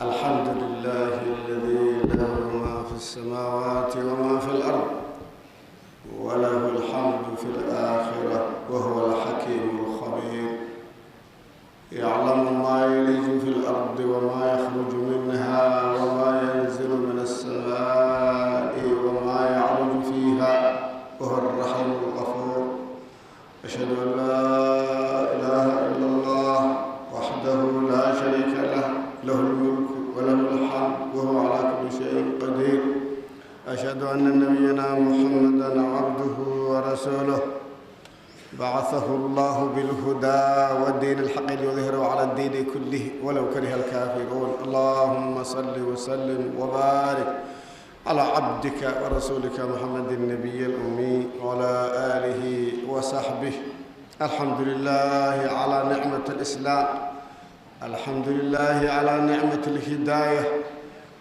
الحمد لله الذي له ما في السماوات وما في الأرض وله الحمد في الآخرة وهو الحكيم الخبير. يعلم ما يلج في الأرض وما يخرج منها وما ينزل من السماء وما يعرج فيها وهو الرحيم الغفور. أشهد أن لا إله إلا الله وحده لا شريك له، له الملك وله الحمد وهو على كل شيء قدير. أشهد أن نبينا محمدا عبده ورسوله، بعثه الله بالهدى والدين الحق ليظهره على الدين كله ولو كره الكافرون. اللهم صل وسلم وبارك على عبدك ورسولك محمد النبي الأمي وعلى آله وصحبه. الحمد لله على نعمة الإسلام، الحمد لله على نعمة الهداية،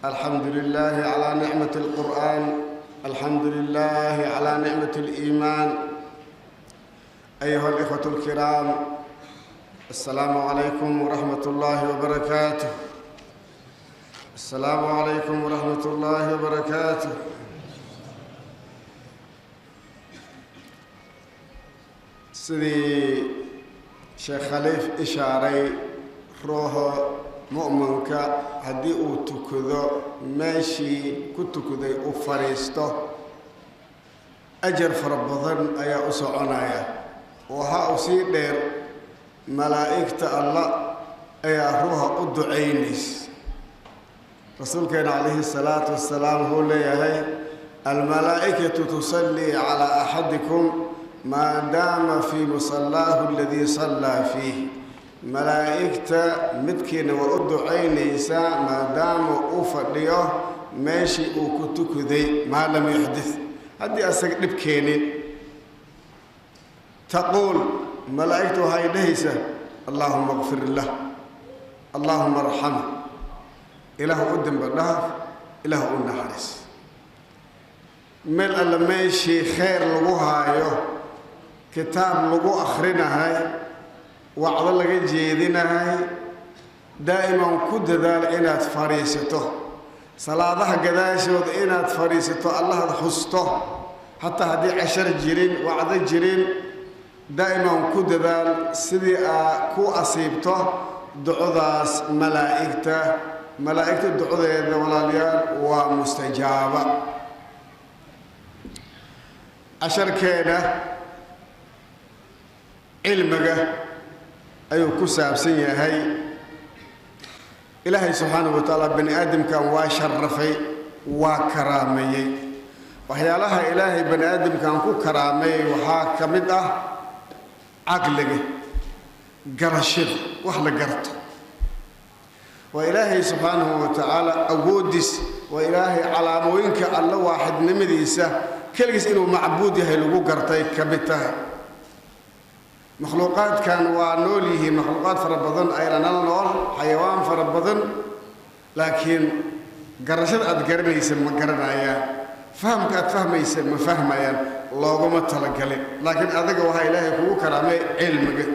الحمد لله على نعمة القرآن، الحمد لله على نعمة الإيمان. أيها الإخوة الكرام، السلام عليكم ورحمة الله وبركاته. السلام عليكم ورحمة الله وبركاته. Sidii Sheekh Khaliif ishaaray, ruuxa mu'minka haddii uu tukado meeshii ku tukaday u fadhiisto, ajar fara badan ayaa u soconaya. Waxa uu sii dheer, malaa'igta Alla ayaa ruuxa u ducaynaysa. Rasuulkeena calayhi salaatu wassalaam wuxuu leeyahay: "Almalaa'ikatu tusallii calaa axadikum maa daama fii musallaahu aladii sallaa fiih." Malaa'igta midkiina waa u ducaynaysaa maadaama uu fadhiyo meeshii uu ku tukaday, maa lam yuxdith, haddii asaga dhib keenin. Taquul, malaa'igta waxay dhehaysaa: "Allaahuma kfir lah, allaahuma arxamh," Ilaahu u dembi dhaaf, Ilaahu u naxariis. Meel alla meeshii khayr lagu haayo, kitaab lagu akhrinahay, wacdo laga jeedinahay, daa'iman ku dadaal inaad fadhiisato. Salaadaha gadaashooda inaad fadhiisato, Allahaad xusto, hataa haddii cashar jirin, wacdo jirin, daa'iman ku dadaal sidii aa ku asiibto ducadaas malaa'igta. Malaa'igta ducadeeda, walaalayaal, waa mustajaaba. Casharkeena cilmiga ayuu ku saabsan yahay. Ilaahay subxaanahu wa tacaala bani aadamkan waa sharafay, waa karaameeyey. Waxyaalaha Ilaahay bani aadamkan ku karaameeyey waxaa ka mid ah caqliga, garashada, wax la garto. Waa Ilaahay subxaanahu wa tacaala awooddiis, waa Ilaahay calaamooyinka Alla waaxidnimadiisa, keligiis inuu macbuud yahay lagu gartay ka mid tahay. Makhluuqaadkan waa nool yihiin, makhluuqaad fara badan ayna nala nool, xayawaan fara badan, laakiin garashada aad garanaysa ma garanayaan, fahamka aad fahmaysa ma fahmayaan, looguma talagalin. Laakiin adiga waxaa Ilaahay kugu karaamay cilmiga.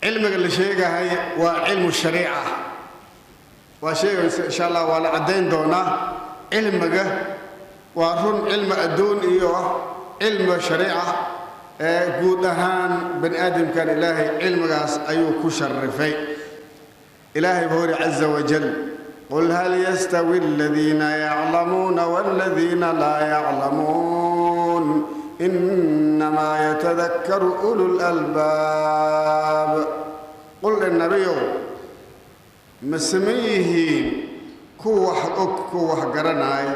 Cilmiga la sheegahay waa cilmu shariica, waa sheegaysa, insha Allah waa la caddayn doonaa. Cilmiga waa run cilmi adduun iyo cilmi shariica. Ee guud ahaan bani aadamkan Ilaahay cilmigaas ayuu ku sharifay. Ilaahay buu yidhi caza wajal: "Qul hal yastawi aladiina yaclamuuna waladiina laa yaclamuun inamaa yatadakkaru ulu lalbaab." Qul nabiyow, ma saman yihiin kuwa wax og, kuwa wax garanaya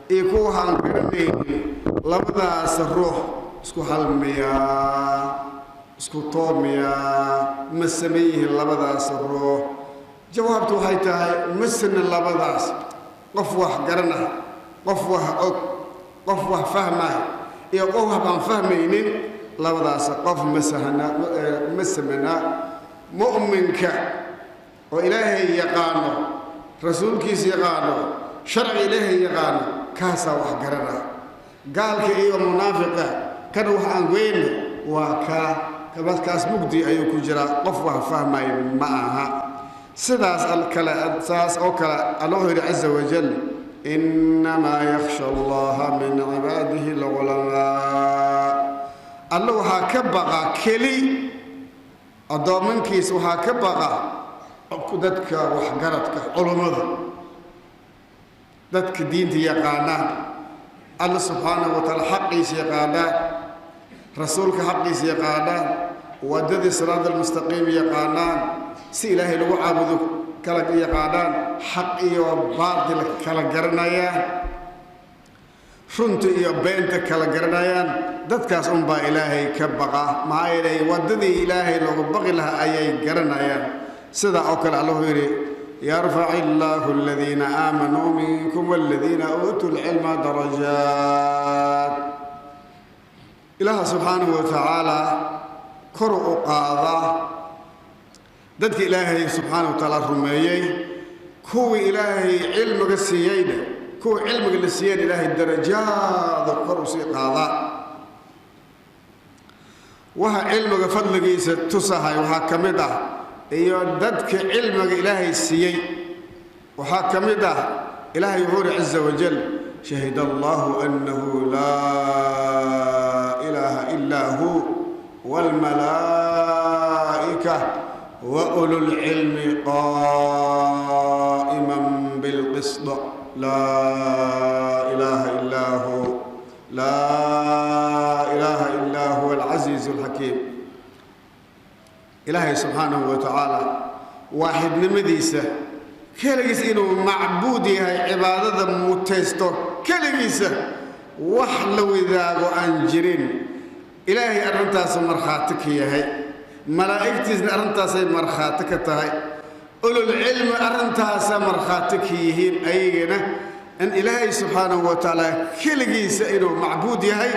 iyo kuwa waxaan garanaynin? Labadaas ruux isku halmiyaa, isku toomiyaa? Ma saman yihiin labadaas ruux? Jawaabtu waxay tahay ma sina labadaas. Qof wax garanah, qof wax og, qof wax fahmay iyo qof wax baan fahmaynin, labadaas qof ma sahna, ma samanaa. Mu'minka oo Ilaahay yaqaano, rasuulkiisa yaqaano, sharci Ilaahay yaqaano, kaasaa wax garanaa. Gaalka iyo munaafiqa kana wax aan weyne waa kaa, kaas mugdi ayuu ku jiraa, qof wax fahmay ma aha. Sidaas kale, saas oo kale Alla wuxuu yidhi caza wajal: "Innamaa yakhsha Allaha min cibaadihi alculamaa." Alla waxaa ka baqa keli addoomankiisa, waxaa ka baqa dadka waxgaradka, culummada, dadka diinta yaqaanaan, Alla subxaanahu wa tacaala xaqiisa yaqaanaan, rasuulka xaqiisa yaqaanaan, waddadii siraad almustaqiim yaqaanaan, si Ilaahay lagu caabudo kala yaqaanaan, xaq iyo baatil kala garanayaan, runta iyo beenta kala garanayaan. Dadkaas unbaa Ilaahay ka baqa, maxaa yeelay waddadii Ilaahay loogu baqi lahaa ayay garanayaan. Sidaa oo kale Alla wuxuu yidhi: "Yarfac illaahu aladiina aamanuu minkum waladiina uutuu lcilma darajaat." Ilaaha subxaanahu wa tacaala kor u qaadaa dadka Ilaahay subxaana wa tacaala rumeeyey, kuwii Ilaahay cilmiga siiyeyna, kuwii cilmiga la siiyeyna Ilaahay darajaada kor u sii qaadaa. Waxa cilmiga fadligiisa tusahay waxaa ka mid ah, iyo dadka cilmiga Ilaahay siiyey waxaa ka mid ah, Ilaahay wuxuu uhi caza wajal: "Shahida Allahu annahu laa ilaaha ilaa hu wاlmalaa'ika wa ululcilmi qaa'iman bilqisd, laa ilaaha illaa hu, laa ilaaha illaa huwa alcasiizu alxakiim." Ilaahay subxaanahu wa tacaala waaxidnimadiisa, keligiis inuu macbuud yahay, cibaadada mutaysto keligiisa, wax la wadaago aan jirin, Ilaahay arrintaasu markhaati ka yahay, malaa'igtiisna arrintaasay markhaati ka tahay, ululcilmi arrintaasa markhaati ka yihiin ayagana, in Ilaahay subxaanahu wa tacaala keligiisa inuu macbuud yahay,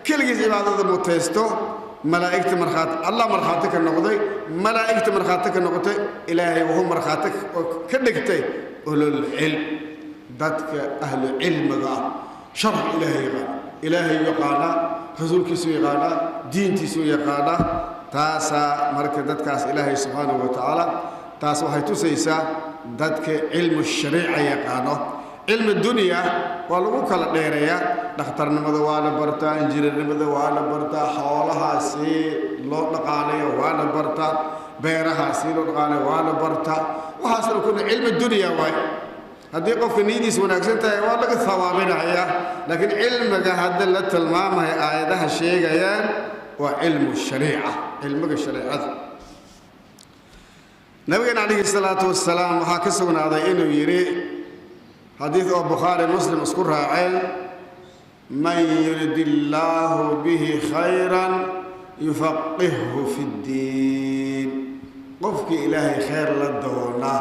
keligiis cibaadada mutaysto. Malaa'igta markhaati, Allah markhaati ka noqday, malaa'igta markhaati ka noqotay, Ilaahay wuxuu markhaati ka dhigtay ululcilm, dadka ahlu cilmiga ah, sharci Ilaahay yaqaana, Ilaahay yaqaanaa, rasuulkiisuu yaqaanaa, diintiisuu yaqaanaa. Taasaa marka dadkaas Ilaahay subxaanahu wa tacaala, taas waxay tusaysaa dadka cilmu shariica yaqaano. Cilmi dunya waa lagu kala dheereeyaa, dhakhtarnimada waa la bartaa, injineernimada waa la bartaa, xoolahaa si loo dhaqaalayo waa la bartaa, beeraha si loo dhaqaalayo waa la bartaa. Waxaasna kuna cilmi dunya waay. Haddii qofka niyadiisa wanaagsan tahay waa laga hawaabinayaa, laakiin cilmiga hadda la tilmaamaya, aayadaha sheegayaan, waa cilmu shariica, cilmiga shareecada. Nabigeena calayhi salaatu wasalaam waxaa ka sugnaaday inuu yidhi, xadiid oo Bukhaari Muslim isku raaceen: "Man yurid illaahu bihi khayran yufaqihhu fi ddiin." Qofkii Ilaahay khayr la doona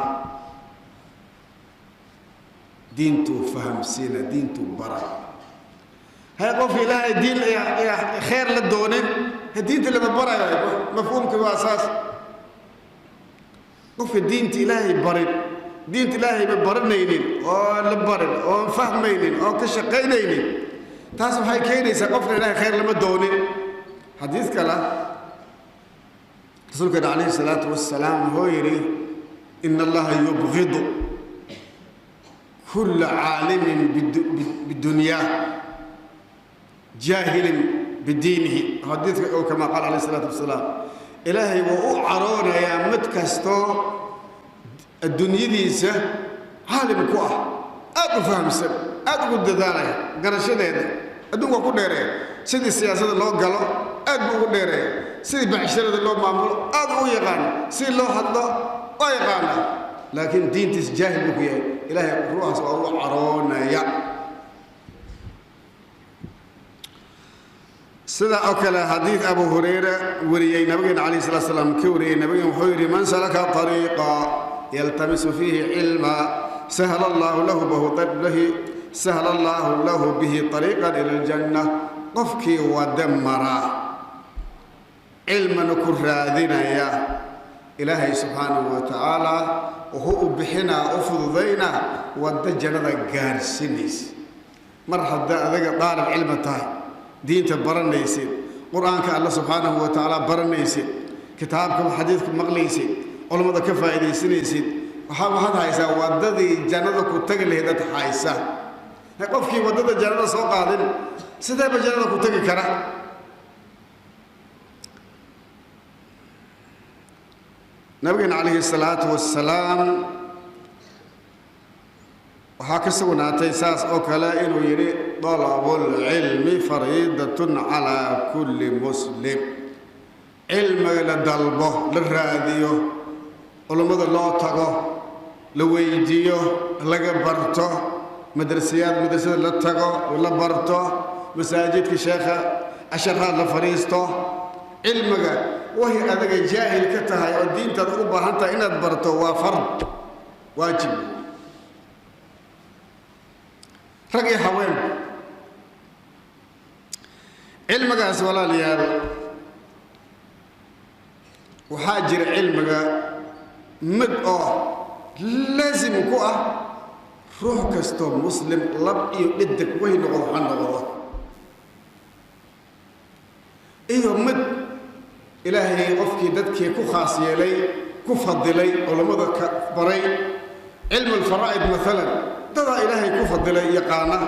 diintuu fahamsiina, diintuu bara. Hay qofki Ilaahay diin khayr la doonin, diinta lama barayo. Mafhuumka waa saas. Qofka diinta Ilaahay barin, diinta Ilaahayba baranaynin, oo la barin, oon fahmaynin, oon ka shaqaynaynin, taas waxay keenaysaa qofka Ilaahay khayr lama doonin. Xadiid kale rasuulkeena calayhi salaatu wasalaam wuxuu yidhi: "Ina Allaha yubgidu kulla caalimin bidunyaa jaahilin bidiinihi." Xadiidka oo kama qaal calayhi salaatu wasalaam, Ilaahay wuu u caroonayaa mid kastoo adduunyadiisa caalim ku ah, aad u fahamsan, aad ugu dadaalaya garashadeeda, adduunka ku dheereeya, sidii siyaasadda loo galo aad buu ugu dheereeya, sidii bacsharada loo maamulo aad u yaqaana, sidii loo hadlo waa yaqaana, laakiin diintiis jaahil buu ku yahay. Ilaahay ruuxaas waa ugu caroonaya. Sida oo kale xadiid Abu Hurayra wariyey, nabigeena calayhi salatu salaam ka wariyey, nabigeen wuxuu yidhi: "Man salaka طariiqa yaltamisu fiihi cilma sahla allahu lahu bihi sahla allahu lahu bihi طariiqan ila aljanna." Qofkii wada mara cilmina ku raadinaya, Ilaahay subxaanahu wa tacaala wuxuu u bixinaa, u fududaynaa waddo jannada gaarsinaysa. Mar haddaa adaga daalib cilmi tahay, diinta baranaysid, Qur-aanka Alla subxaanahu wa tacaala baranaysid, kitaabka xadiidka maqlaysid, culammada ka faa'iidaysanaysid, Waxaad haysaa waddadii jannada ku tagi lahayd ad haysa. Qofkii waddada jannada soo qaadin sideeba jannada ku tagi kara? Nabigeena calayhi salaatu wassalaam waxaa ka sugnaatay saas oo kale inuu yidhi dalabulcilmi fariidatun calaa kulli muslim. Cilmiga la dalbo, la raadiyo, culummada loo tago, la weydiiyo, laga barto, madrasayaad madrasada la tago, la barto, masaajidka sheekha casharaad la fadhiisto. Cilmiga waxay adaga jaahil ka tahay oo diintaad ugu baahan tahay inaad barto waa fard waajib, rag iyo haween. Cilmigaas walaalayaal, waxaa jira cilmiga mid oo laasim ku ah ruux kastoo muslim, lab iyo dhidig way noqdo ha noqdo, iyo mid ilaahay qofkii dadkii ku khaas yeelay, ku fadilay, culammada ka baray cilmu alfaraa'id maalan. Dadaa ilaahay ku fadilay yaqaana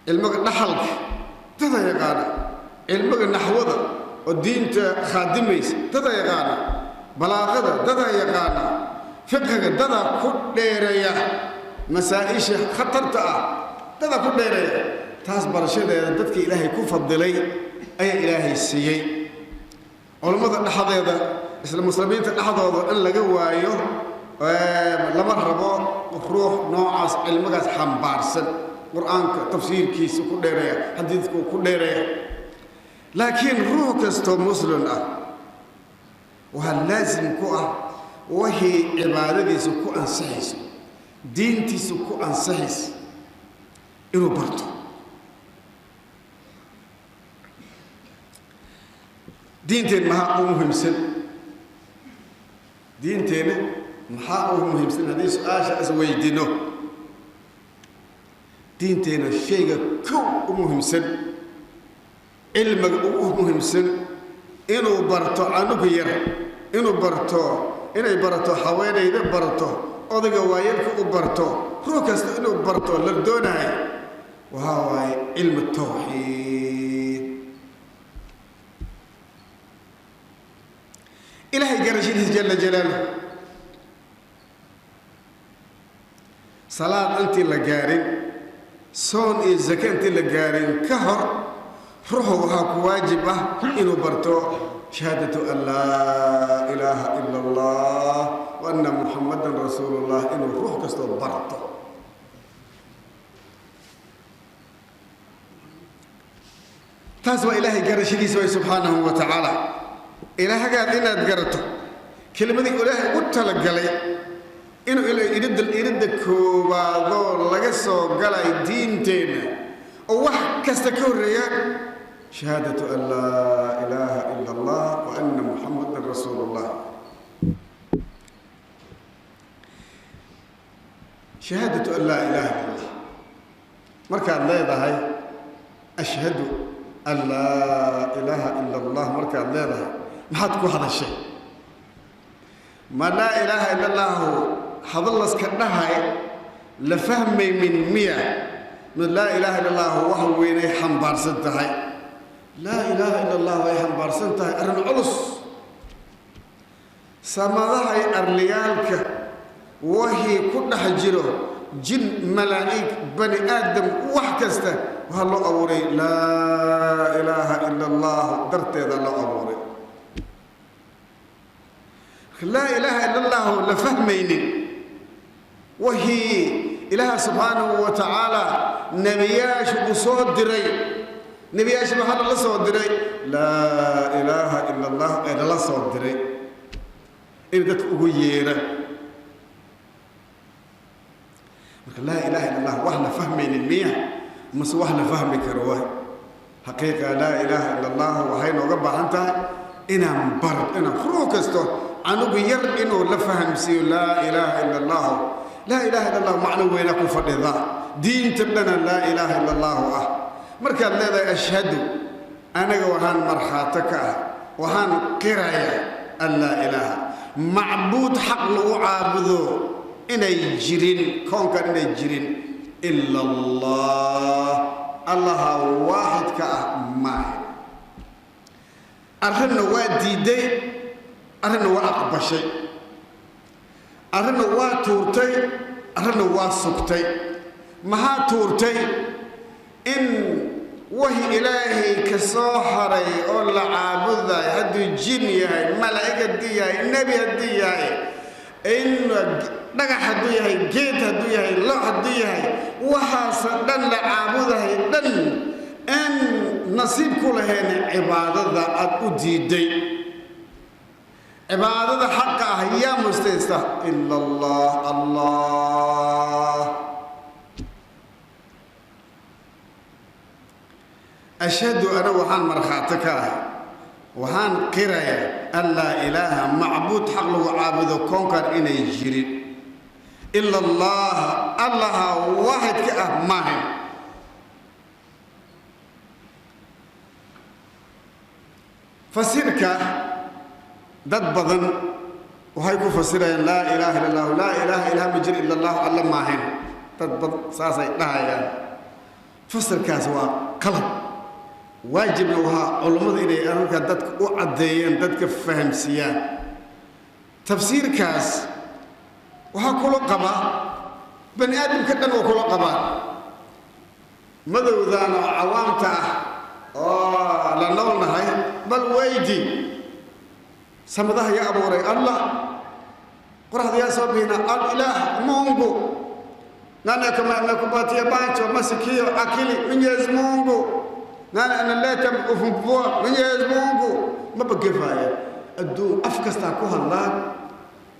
cilmiga dhaxalka, dadaa yaqaana cilmiga naxwada oo diinta khaadimaysa, dadaa yaqaana balaaqada, dadaa yaqaana fiqhiga, dadaa ku dheereeya masaa-isha khatarta ah, dadaa ku dheereeya. Taas barashadeeda dadkii ilaahay ku fadilay ayaa ilaahay siiyey. Culammada dhexdeeda, isla muslimiinta dhexdooda in laga waayo lama rabo ruux noocaas cilmigaas xambaarsan, qur-aanka tafsiirkiisa ku dheereeya, xadiidku ku dheereeya. Laakiin ruux kastoo muslim ah waxaa laasim ku ah wixii cibaadadiisa ku ansaxayso, diintiisa ku ansaxaysa, inuu barto. Diinteen maxaa ugu muhiimsan? Diinteenna maxaa ugu muhiimsan? Haddii su-aasha is weydiino, diinteenna shayga kow u muhiimsan, cilmiga ugu muhiimsan inuu barto canuga yar, inuu barto, inay barato haweenayda, barto odayga waayelka, u barto ruux kasta inuu barto la doonayo, waxaa waaye cilmu tawxiid, ilaahay garashadiisa jala jalaaluh. Salaad intii la gaarin, soon iyo zake intii la gaarin ka hor, ruuxu waxaa ku waajib ah inuu barto shahaadatu an laa ilaaha ila allah wa anna muxamadan rasuulullah, inuu ruux kastoo barto. Taas waa ilaahay garashadiisa way subxaanahu wa tacaala. Ilaahagaad inaad garato, kelimadii ilaahay ugu talagalay inuu iridda koowaadoo laga soo galay diinteenna oo wax kasta ka horreeya, shahaadatu an laa ilaaha ila allah wa anna muxamadan rasuulullah. Shahaadatu an laa ilaaha illa allah markaad leedahay, ashhadu an laa ilaaha ila allah markaad leedahay, maxaad ku hadashay? Ma laa ilaaha ila allahu hadallaska dhahay la fahmaymin miya? Mid laa ilaaha illa allahu wax weynay xambaarsan tahay. Laa ilaaha ila allah way xambaarsan tahay arrin culus. Samadahay arliyaalka wixii ku dhex jiro, jin, malaa'ig, bani aadam, wax kasta waxaa loo abuuray laa ilaaha ila allah darteeda loo abuuray. Laa ilaaha ila allahu la fahmaynin wixii ilaaha subxaanahu wa tacaala nebiyaashu uu soo diray, nebiyaasha waxaa lala soo diray laa ilaaha ila allah ee lala soo diray in dadka ugu yeera. Marka laa ilaaha illa allah wax la fahmaynin miya mase wax la fahmi karo? Waay xaqiiqa laa ilaaha ila allah waxay nooga baahan tahay inaan bar, inaan ruux kasto canugu yar inuu la fahamsiiyo laa ilaaha ila allahu. Laa ilaaha illa allah macno weyna ku fadhida, diinta dhana laa ilaaha ila allahu ah. Markaad leedahay ashhadu, anaga waxaan markhaato ka ah, waxaan qiraya An laa ilaaha macbuud xaq lagu caabudo inay jirin koonkan inay jirin ila Allah, allaha waaxidka ah maaha. Arrinna waa diiday, arrinna waa aqbashay, arrinna waa tuurtay, arrinna waa sugtay. Maxaa tuurtay? In wahi Ilaahay ka soo haray oo la caabudayo, hadduu jin yahay, malaa'ig hadduu yahay, nebi hadduu yahay, in dhagax hadduu yahay, geed hadduu yahay, lo hadduu yahay, waxaasoo dhan la caabudahay dhan in nasiib ku lahayn cibaadada aad u diiday. Cibaadada xaqa ah yaa mustaysta? Ila Allah, Allah. Ashhadu ana waxaan markhaati ka ahay, waxaan qirayaa an laa ilaaha macbuud xaq lagu caabudo koonkan inay jirin ila Allah, allaha waaxidka ah maahan. Fasirka dad badan waxay ku fasirayaan laa ilaaha illa Allah, laa ilaaha ilaa ma jiro ila Allah, alla maahan. Dad badan saasay dhahayaan. Fasirkaas waa qalad. Waajibna waxaa culummadu inay arrinkaa dadka u caddeeyeen, dadka fahamsiiyaan. Tafsiirkaas waxaa kula qaba bani aadamka dhan, waa kula qabaan madowdan oo cawaamta ah oo la noolnahay. Bal weydi samadaha yaa abuuray? Allah. Qoraxda yaa soo bixina? Al ilaah Mungu. Nani amekupatia macho, masikio, akili? Mwenyezi Mungu. Nani analeta mvua? Mwenyezi Mungu. Maba gefaaya adduun af kastaa ku hadlaan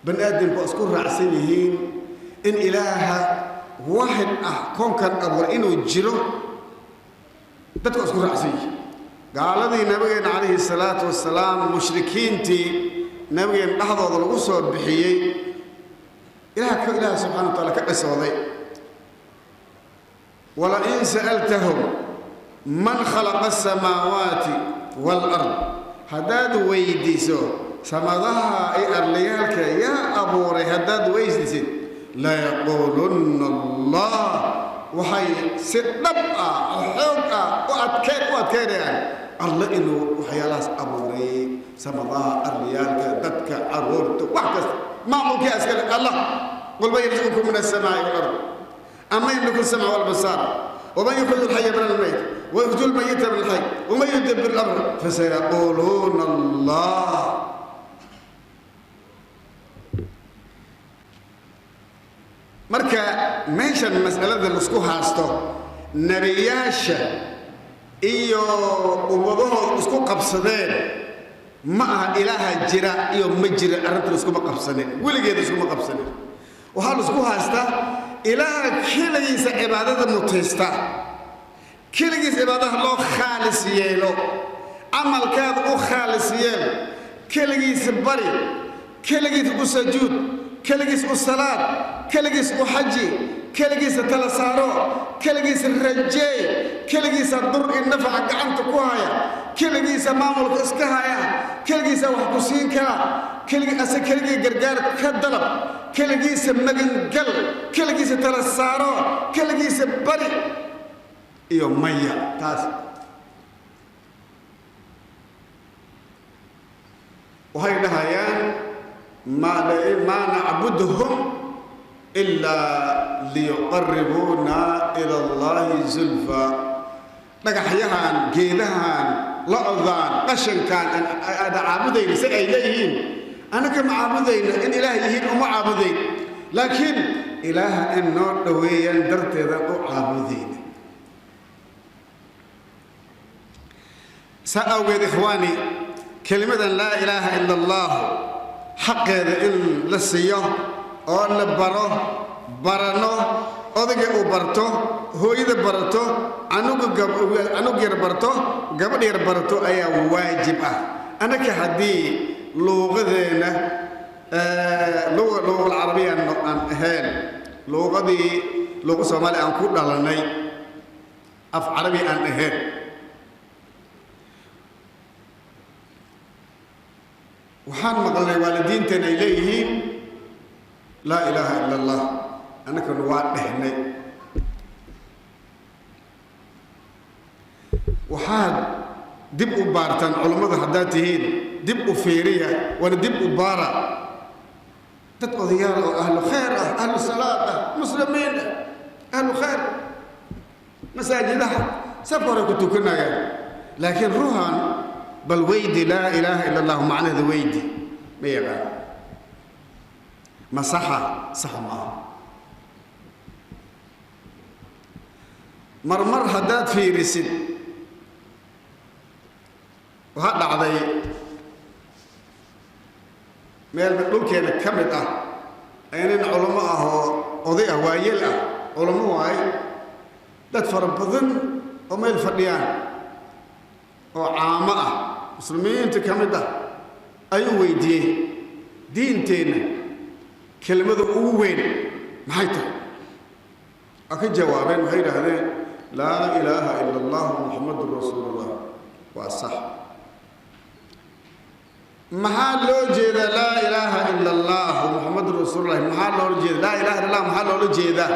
bani aadamku waa isku raacsan yihiin in ilaaha waaxid ah koonkan abuuray inuu jiro. Dadku waa isku raacsan yihiin. Gaaladii nabigeena calayhi salaatu wasalaam, mushrikiintii nabigeena dhexdooda lagu soo bixiyey, ilaah ka ilaah subxana wa taala ka qisooday: walain sa'altahum man khalaqa asamaawaati waalard, haddaad weydiiso samadaha iyo arlayaalka yaa abuuray, haddaad weydiisid, layaquulunna Allah. Waxay si dhab ah oo xoog ah u adkeen u adkeynayaan alle inuu waxyaalahaas abuuray, samadaha, arlayaalka, dadka, caruurta, wax kasta maamulkii askale Allah. Qul man yarzuqukum min alsamaai walard aman yamliku alsamca walabsaar waman yukhriju alxaya min almayt wayukhriju almayita min alxay waman yudabbir alamr fasayaquluuna Allah. Marka meeshan mas'alada laisku haasto, nebiyaasha iyo ummadahooda isku qabsadeen, ma aha ilaaha jira iyo ma jira. Arrinta laiskuma qabsanin, weligeeda iskuma qabsanin. Waxaa laisku haastaa ilaaha keligiisa cibaadada mutaysta, keligiis cibaadaha loo khaalis yeelo, camalkaada u khaalis yeel, keligiisa bari, keligiis u sajuud, keligiis u salaad, keligiis u xaji, keligiisa tala saaro, keligiisa rajeey, keligiisa dur i nafaca gacanta ku haya, keligiisa maamulka iska haya, keligiisa wax ku siin kara, ase keligii gargaar ka dalab, keligiisa magangal, keligiisa tala saaro, keligiisa bari iyo maya. Taas waxay dhahayaan maa nacbudhum ilaa liyuqaribuuna ila allahi zulfa. Dhagaxyahan, geedahan, lo-daan, qashankaan aada caabudayna, si ay leeyihiin anaka ma caabudayno in ilaah yihiin, uma caabudayn, laakiin ilaaha in noo dhoweeyaan darteedaan u caabudayna. Saa awgeed, ikhwaani, kelimadan laa ilaaha ila allah xaqeeda in la siiyo oo la baro, baranno, odayga uu barto, hooyada barato, canug yar barto, gabadh yar barato ayaa waajib ah. Annaka haddii luuqadeenna luga luuqal carabiya aan ahayn, luuqadii luuqa soomaaliya aan ku dhalanay, af carabi aan ahayn, Waxaan maqalnay waalidiinteen ay leeyihiin laa ilaaha ila allah, annagana waa dhehnay. Waxaad dib u baartaan culummada haddaad tihiin, dib u fiiriya waana dib u baara. Dad odayaal oo ahlu khayr ah, ahlu salaad ah, muslimiin ah, ahlu khayr, masaajidaha saf hore ku tukanayaan, laakiin ruuxan bal weydi laa ilaaha ila allah macnaheeda weydi ma yaqaan. Ma saxa? Sax maaha. Marmar haddaad fiirisid, waxaa dhacday meel dhulkeena ka mid ah ee nin culummo ah oo oday ah, waayeel ah, culummo waaye, dad fara badan oo meel fadhiyaan oo caamo ah, muslimiinta ka mid ah, ayuu weydiiyey diinteenna kelimada ugu weyn maxay tahay? Waa ka jawaabeen, waxay yidhaahdeen laa ilaaha ila allah muxamadun rasuulullah. Waa sax. Maxaa loo jeedaa laa ilaaha ila allah muxamadun rasuulullah? Maxaa loola jeeda laa ilaha illa allah? Maxaa loola jeedaa?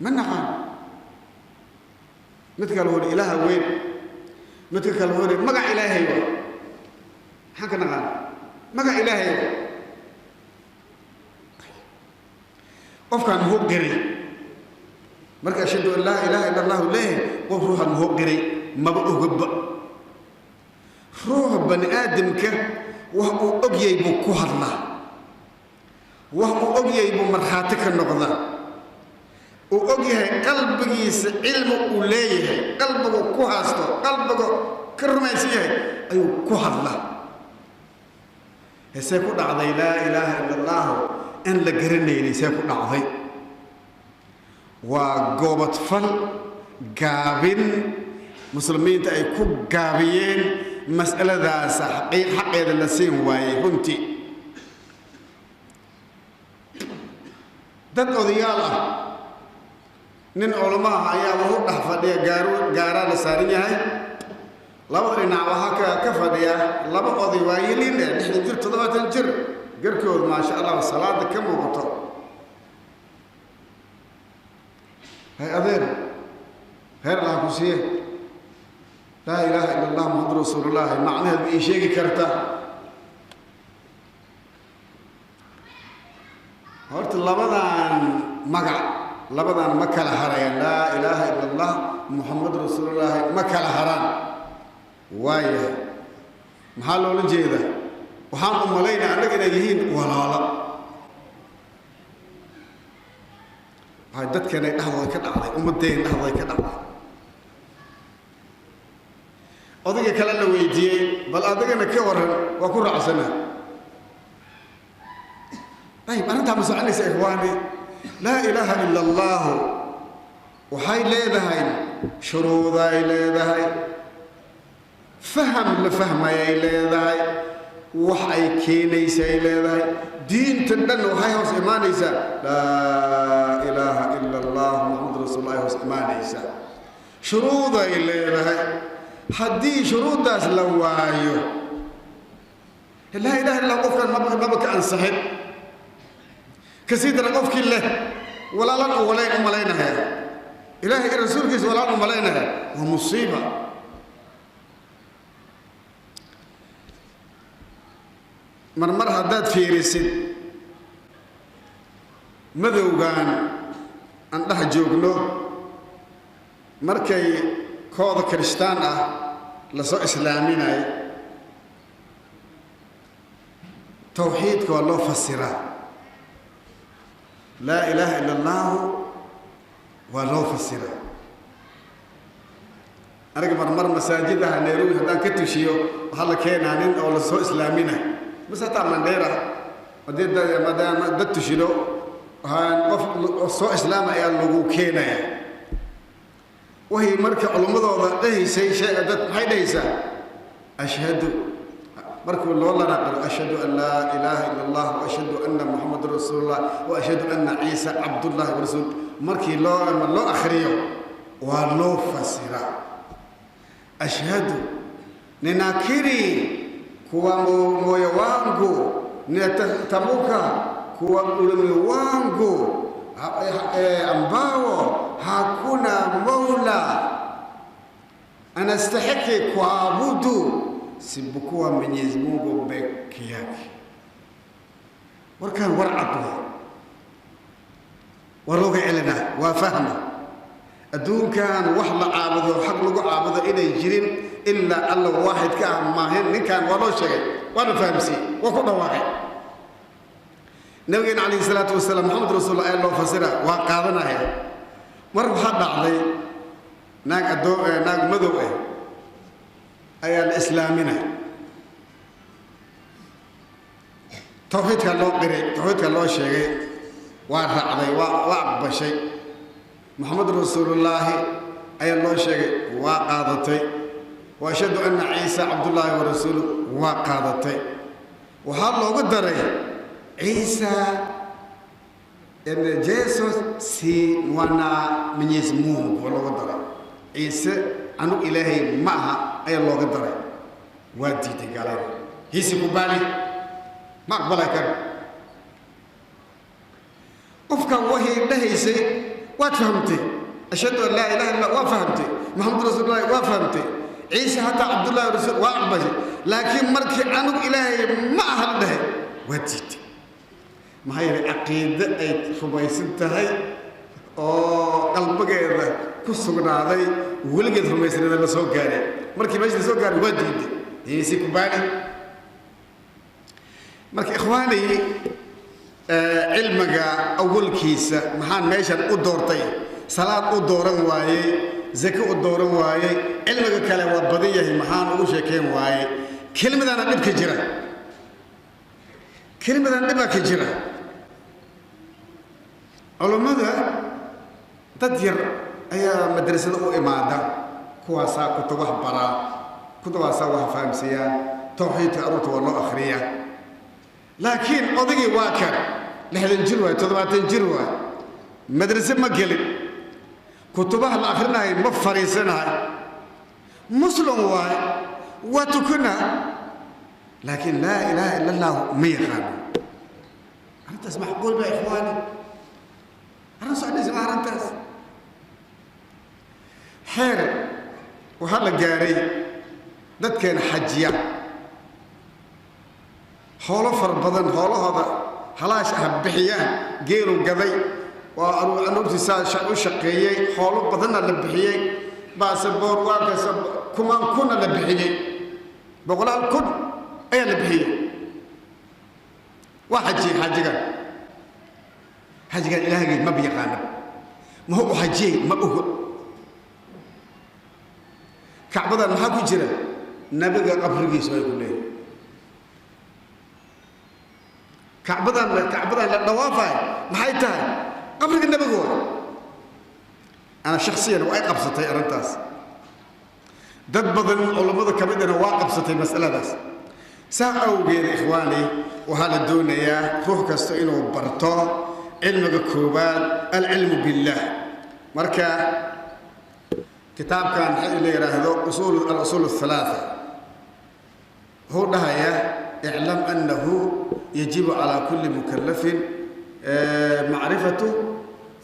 Ma naqaan. Mid kale wuxuu ilaaha weyn, midka kale wuxuu magac ilaahay waa. Maxaan ka naqaan magac ilaahay waa? Qofkaan muxuu qiray marka ashhadu an laa ilaaha illa allahu leeyahay? Qof ruuxan muxuu qiray maba ogaba. Ruuxa bani aadamka wax uu ogyahay buu ku hadlaa, wax uu ogyahay buu markhaati ka noqdaa, uu ogyahay qalbigiisa, cilmi uu leeyahay, qalbigu ku haysto, qalbigu ka rumaysan yahay ayuu ku hadlaa. Hesee ku dhacday laa ilaaha ila allahu in la garanaynay? See ku dhacday? Waa goobadfal gaabin muslimiinta ay ku gaabiyeen mas'aladaas, xaqiiq xaqeeda la siin waayey. Runtii dad odayaal ah, nin culamaha ayaa wuxuu dhex fadhiya gaaru, gaaraa la saaran yahay, labada dhinac waxaa ka fadhiya laba oday waayeliin eh, 60 jir, 70 jir, garkood maasha allah salaada ka muuqato. Hay adeer, reer allah ku siiye, laa ilaaha ila allah muxamadu rasuulullaahi macnaheed ma ii sheegi karta? Horta labadan magac, labadan ma kala harayaan. Laa ilaaha ila allah muxamadu rasuulullaahi ma kala haraan. Waayahay, maxaa loola jeedaa? Waxaan u malaynaa annaga inay yihiin walaalo. Waxay dadkeenay dhexdooda ka dhacday, ummadeen dhexdooda ka dhacday. Odayga kale la weydiiyey, bal adigana ka waran? Waa ku raacsana. Ayib, arrintaa ma soconaysa ikhwaani. Laa ilaaha ila allaahu waxay leedahay shuruuday leedahay, faham la fahmayay leedahay, wax ay keenaysay leedahay. Diinta dhan waxay hoos imaanaysaa laa ilaaha ila allah muxamad rasuulullah, ay hoos imaanaysaa, shuruuday leedahay. Haddii shuruuddaas la waayo, laa ilaha illa qofkan maba ka ansaxin. Kasii dara, qofkii leh walaalan u walayn u malaynaya, ilaahay iyo rasuulkiisa walaan u malaynaya, waa musiiba. Marmar haddaad fiirisid madowgan aan dhex joogno, markay kooda kirishtaan ah lasoo islaaminayo, tawxiidka waa loo fasiraa, laa ilaaha ila allaahu waa loo fasiraa. Aniga marmar masaajidaha Nairobi haddaan ka tushiyo, waxaa la keenaa nin oo lasoo islaamina, mase hataa Mandheera haddii maadaama dad tushino, waxaan qof soo islaama ayaa lagu keenaya. Waxay marka culummadooda dhehaysay dad maxay dhehaysaa? Ashhadu, markuu loo lanaqilo, ashhadu an laa ilaaha ila allah wa ashhadu anna muxamadan rasuulullah wa ashhadu anna ciisa cabdullahi wa rasuul, markii loo akhriyo waa loo fasiraa. Ashhadu, ninakiri Kuwa moyo wangu ninatamka kuwa ulimi wangu ambao hakuna Mola anastahiki kuabudu isipokuwa Mwenyezi Mungu peke yake. Warkaan war cad waay, waa looga celinaa, waa fahma adduunkan wax la caabudo, xaq lagu caabudo inay jirin ilaa Alla waaxid ka ah maahin. Ninkan waa loo sheegay, waana fahamsiiyey, waa ku dhawaaqay. Nabigeena calayhi salaatu wasalaam, Maxamed rasuul ayaa loo fasira, waa qaadanaya. Mar waxaa dhacday naag adoo, naag madow ah ayaa la islaaminay, tawxiidka loo qiray, tawxiidka loo sheegay, waa raacday, waa aqbashay. Maxamed rasuulullaahi ayaa loo sheegay, waa qaadatay. Wa ashhadu anna Ciisa cabdullaahi wa rasuuluh, waa qaadatay. Waxaa loogu daray Ciisa Jesus si mwana Mwenyezi Mungu, waa looga daray. Ciise anug Ilaahay ma aha ayaa looga daray. Waa diiday gaalada, hiisi kubali, ma aqbalay karo. Qofkan waxay dhahaysay waad fahamtay, ashhadu an laa ilaha illa waa fahamtay, Maxamed rasuulullahi waa fahamtay, Ciise hataa cabdullahi rasuul waa aqbashay, laakiin markii anug Ilaahay ma aha la dhahay waa diiday. Maxaa yeelay caqiide ay rumaysan tahay oo qalbigeeda ku sugnaaday, weligeed rumaysneeda la soo gaaray, markii meesha la soo gaaray waa diiday, hiisi kubaali. Marka ikhwaani, cilmiga awalkiisa maxaan meeshan u doortay? Salaad u dooran waayey, zake u dooran waayey, cilmiga kale waa badan yahay, maxaan ugu sheekeyn waayey? Kelimadaana dhibka jira, kelimadan dhibaa ka jira. Culummada dad yar ayaa madrasada u imaada, kuwaasaa kutubaha baraa, kuwaasaa wax fahamsiiyaa, tawxiidka aruurta waa loo akhriyaa. Laakiin odagii waa kan 60 jir waay, 70 jir waay, madrase ma gelin, kutubaha la akhrinahay ma fariisanahay, muslim waay, waa tukana, laakiin laa ilaaha ila Allah ma yaqaano. Arrintaas macquul ba ikhwaani? Arrin socdaysa ma arrintaas? Xeer waxaa la gaaray dadkeena xajiya hoolo fara badan, hoolahooda halaash ah bixiyaan, geelu gaday, waa anuurtiisaa u shaqeeyey, hoolo badanna la bixiyey, baasaboor waa kasta, kumaan kuna la bixiyey, boqolaal kun ayaa la bixiyey. Waa xajiyey xaajigan, xaajigan ilaahgay maba yaqaana, ma u xajiyey, ma ogo. Kacbadan maxaa ku jira? Nabiga qabrigiisa ay ku leeyihin. Kacbadan, kacbadan la dhawaafayo maxay tahay? Qabriga nabiga waay. Ana shakhsiyan waa ay qabsatay arrintaas, dad badan culammada ka midana waa qabsatay masaladaas. Saa awgeed ikhwaani, waxaa la doonayaa ruux kasta inuu barto cilmiga koowaad, alcilmu billaah. Marka kitaabkan la yidhaahdo usuul al-usuul athalaatha wuxuu dhahayaa: iclam annahu yajibu calaa kulli mukallafin macrifatu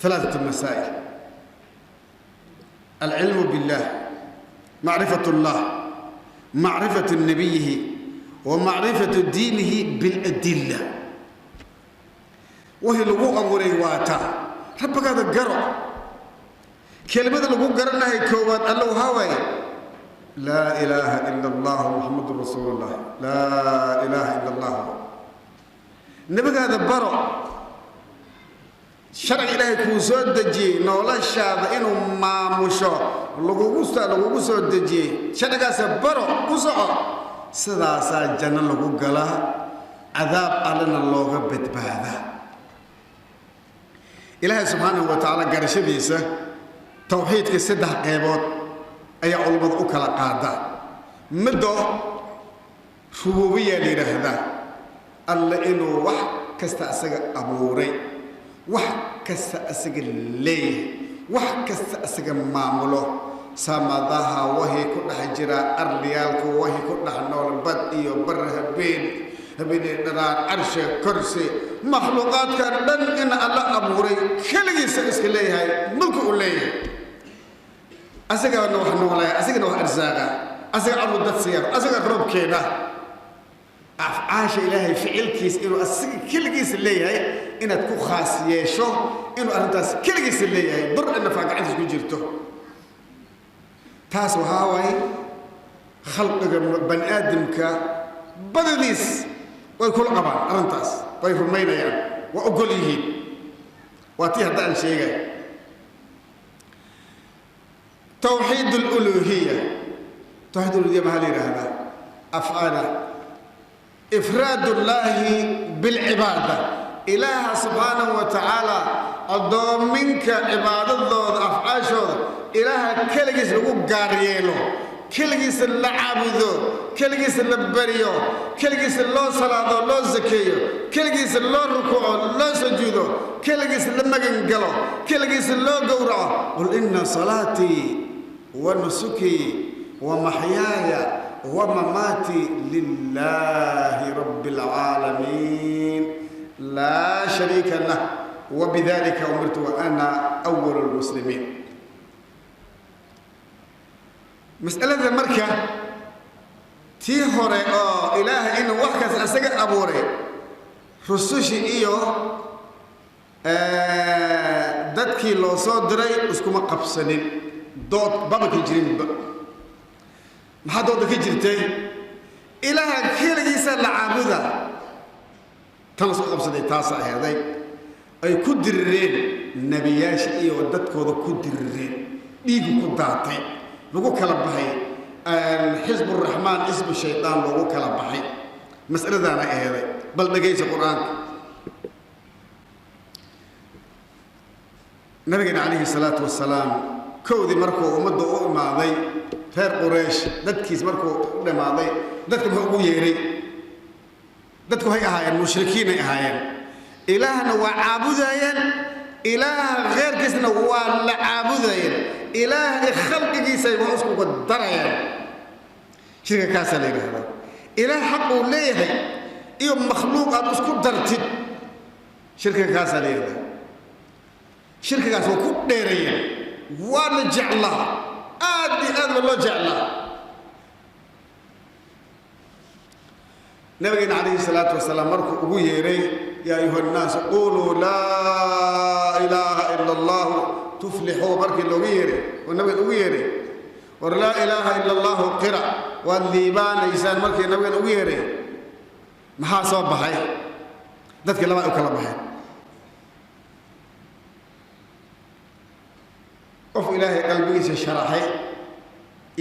halaathatu masaa'il, alcilmu billah, macrifatu allah, macrifatu nabiyihi wa macrifatu diinihi biladilla. Wixii lagu abuuray waa taa rabbigaada garo. Kelimada lagu garanahay koowaad alla waxaa waaye laa ilaaha ila allah Muxamadun rasuulullah, laa ilaaha ila allah. Nebigaada baro, sharciga Ilaahay kuu soo dejiyey noloshaada inuu maamusho lagugu soo dejiyey, sharcigaasa baro, ku soco. Sidaasaa janno lagu galaa, cadaab allana looga badbaadaa. Ilaahay subxaanahu wa tacaala garashadiisa tawxiidka saddex qeybood ayaa culummadu u kala qaadaa. Middo rubuubiya la yidhaahdaa, Alle inuu wax kasta asaga abuuray, wax kasta asaga leeyahay, wax kasta asaga maamulo. Samadaha wahi ku dhex jira, arliyaalka wahi ku dhex nool, bad iyo bar, habeen habeenay dharaan, carsha korsi, makhluuqaadka dhan in Alla abuuray, keligiisa iska leeyahay, mulki uu leeyahay, asagana wax noolaya, asagana wax arsaaqa, asaga carru dad siiya, asaga roobkeena. Afcaasha Ilaahay, ficilkiisa inuu asaga keligiisa leeyahay, inaad ku khaas yeesho inuu arrintaas keligiisa leeyahay, dur nafa gacantiis ku jirto. Taas waxaa waaye khalqiga bani aadamka badaniis way kula qabaan arrintaas, way rumaynayaan, waa ogol yihiin. Waa tii hadda aan sheegay tawxiid aluluhiya. Tawxiid aluluhiya maxaa la yidhaahdaa? Afcaala ifraad ullaahi bilcibaada, Ilaaha subxaanahu wa tacaala addoominka cibaadadooda, afcaashooda Ilaaha keligiis lagu gaar yeelo, keligiisa la caabudo, keligiisa la baryo, keligiisa loo salaado, loo sakeeyo, keligiisa loo rukuuco, loo sujuudo, keligiisa la magan galo, keligiisa loo gowraco. Qul ina salaatii wa nusukii wa maxyaaya wa mamaatii lilaahi rabbi alcaalamiin, laa shariika lah, wabidalika umirtu wa ana awalu lmuslimiin. Mas'alada marka tii hore oo Ilaahay inuu wax kaas asaga abuuray, rusushii iyo dadkii loo soo diray iskuma qabsanin, dood baba ka jirinba. Maxaa dooda ka jirtay? Ilaaha keligiisa la caabuda. Tan lasku qabsaday taasa aheeday ay ku dirireen nebiyaasha iyo dadkooda, ku dirireen, dhiigu ku daatay, lagu kala baxay, xisburaxmaan, xisbu shaydaan loogu kala baxay, mas'aladaana aheeday. Bal dhegaysa Qur-aanka. Nabigeena calayhi salaatu wasalaam kowdii markuu ummadda u imaaday, reer Quraysh dadkiis markuu u dhammaaday, dadka muxuu ugu yeeray? Dadku waxay ahaayeen mushrikiinay ahaayeen, Ilaahna waa caabudayeen, Ilaaha kheyrkiisna waa la caabudayeen, Ilaahay khalqigiisay wax iskuga darayeen. Shirka kaasaa la yidhaahdaa. Ilaah xaq uu leeyahay iyo makhluuq aad isku dartid, shirkiga kaasaa la yidhahdaa. Shirkigaas waa ku dheereeyeen, waa la jeclaa, aad iyo aad ba loo jeclaa. Nabigeena calayhi salaatu wasalaam markuu ugu yeeray, yaa ayuha nnaasu quluu laa ilaaha ila allahu tuflixuu, markii loogu yeeray oo nabigan ugu yeeray, war laa ilaaha ila allahu qira waad liibaanaysaan, markii nabigan ugu yeeray, maxaa soo baxay? Dadkii labaa u kala baxeen. Qof Ilaahay qalbigiisa sharaxay,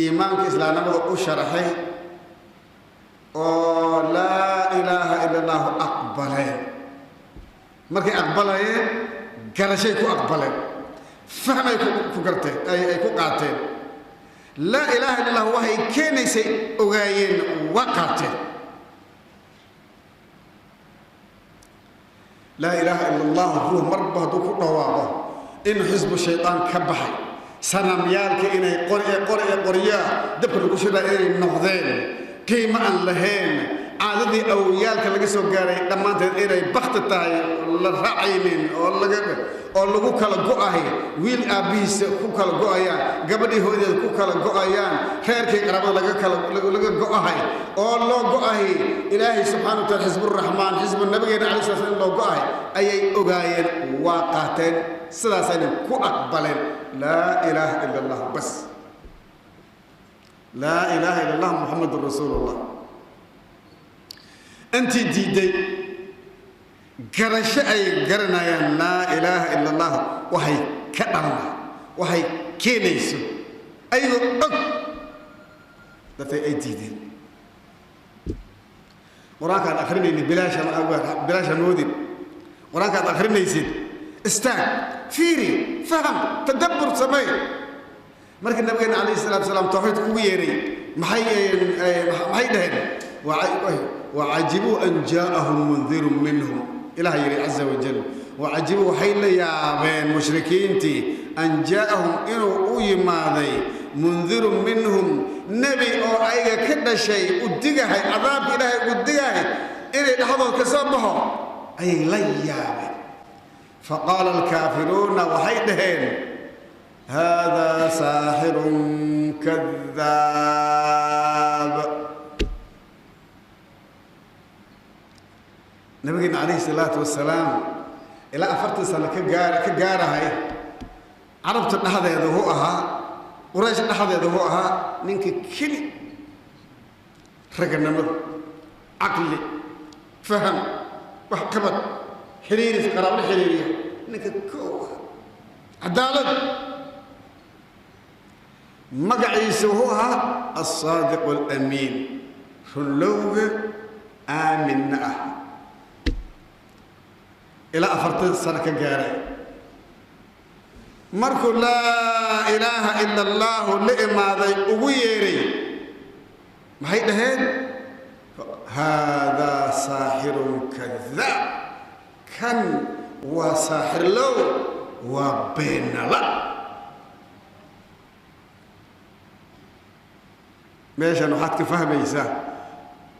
iimaanka islaamnimada u sharaxay oo laa ilaaha ila allahu aqbaleen. Markay aqbalayeen garashay ku aqbaleen, fahmay ku garteen, ay ku qaateen. Laa ilaaha illa allah waxay keenaysay ogaayeen, waa qaateen. Laa ilaaha ila allah ruux marba hadduu ku dhawaaqo inuu xisbu shaydaan ka baxay, sanamyaalka inay qori ee qori ee qoryaa dabka lagu shidaa inay noqdeen, qiimo aan lahayn, caadadii awowyaalka laga soo gaaray dhammaanteed inay bakti tahay, la raacaynin oo laga oo lagu kala go'ahay, wiil aabbihiisa ku kala go'ayaan, gabadhii hooyadeed ku kala go'ayaan, reerkii qaraabada laga kala laga go'ahay oo loo go'ahay Ilaahay subxaana wa taala, xisburaxmaan, xisbu nabigeena calai sala slam loo go'ahay ayay ogaayeen, waa qaateen, sidaasayna ku aqbaleen laa ilaaha ila allah. Bas laa ilaaha ila allah Muxamadun rasuulullah. Intii diidday garasho ay garanayaan laa ilaaha ila allah waxay ka dhalna, waxay keenayso ayagoo og dadkay ay diideen. Qur-aanka aad akrinaynin bilaasha bilaasha moodin. Qur-aanka aad akrinaysid istaag, fiiri, faham, tadabbur samey. Markii nabigeena calayhi salaatu wasalaam tawxiidka ugu yeeray, maxay dhaheen? Wacajibuu an jaa'ahum mundirun minhum. Ilaah yidhi caza wajal, wacajibuu, waxay la yaabeen mushrikiintii, an jaa'ahum, inuu u yimaaday, Mundirun minhum, nebi oo ayaga ka dhashay u digahay cadaabka Ilaahay ugu digahay inay dhexdood ka soo baxo ayay la yaabeen. Faqaala alkaafiruuna, waxay dhaheen haadaa saaxirun kadaab. Nabigeena calayhi salaatu wasalaam ilaa 40 sano ka gaarahay carabta dhexdeeda wuu ahaa, Quraysh dhexdeeda wuu ahaa ninka keli raganimada, caqli, faham, wax qabad, xiriiris, qaraabla xiriiriya, ninka koo ah, cadaalad. Magaciisa wuxuu ahaa alsaadiqu alamiin, runlowga aaminna ah, ilaa 40 sano ka gaaray. Markuu laa ilaaha ila allaahu la imaaday ugu yeeray, maxay dhaheen? Haadaa saaxirun kadaab, kan waa saaxirlow, waa beenala. Meeshan waxaad ka fahmaysaa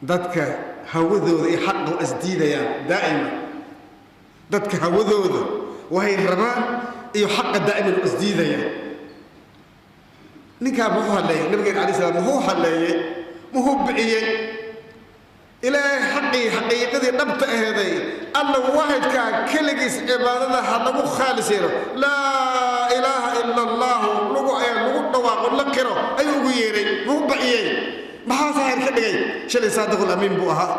dadka hawadooda iyo xaqa waa isdiidayaan daa'ima. Dadka hawadooda waxay rabaan iyo xaqa daa'iman waa isdiidayaan. Ninkaa muxuu hadleeyey? Nabigeena alay slam muxuu hadleeyey? Muxuu biciyey? Ilaahay xaqii, xaqiiqadii dhabta aheeday, alla waahidkaa keligiis cibaadada ha lagu khaalis yeelo, laa ilaaha ila allaahu lagu ayaa lagu dhawaaqo, la qiro ayuu ugu yeeray. Muxuu biciyey? Maxaa saaxir ka dhigay? Shalay saadiqul amiin buu ahaa,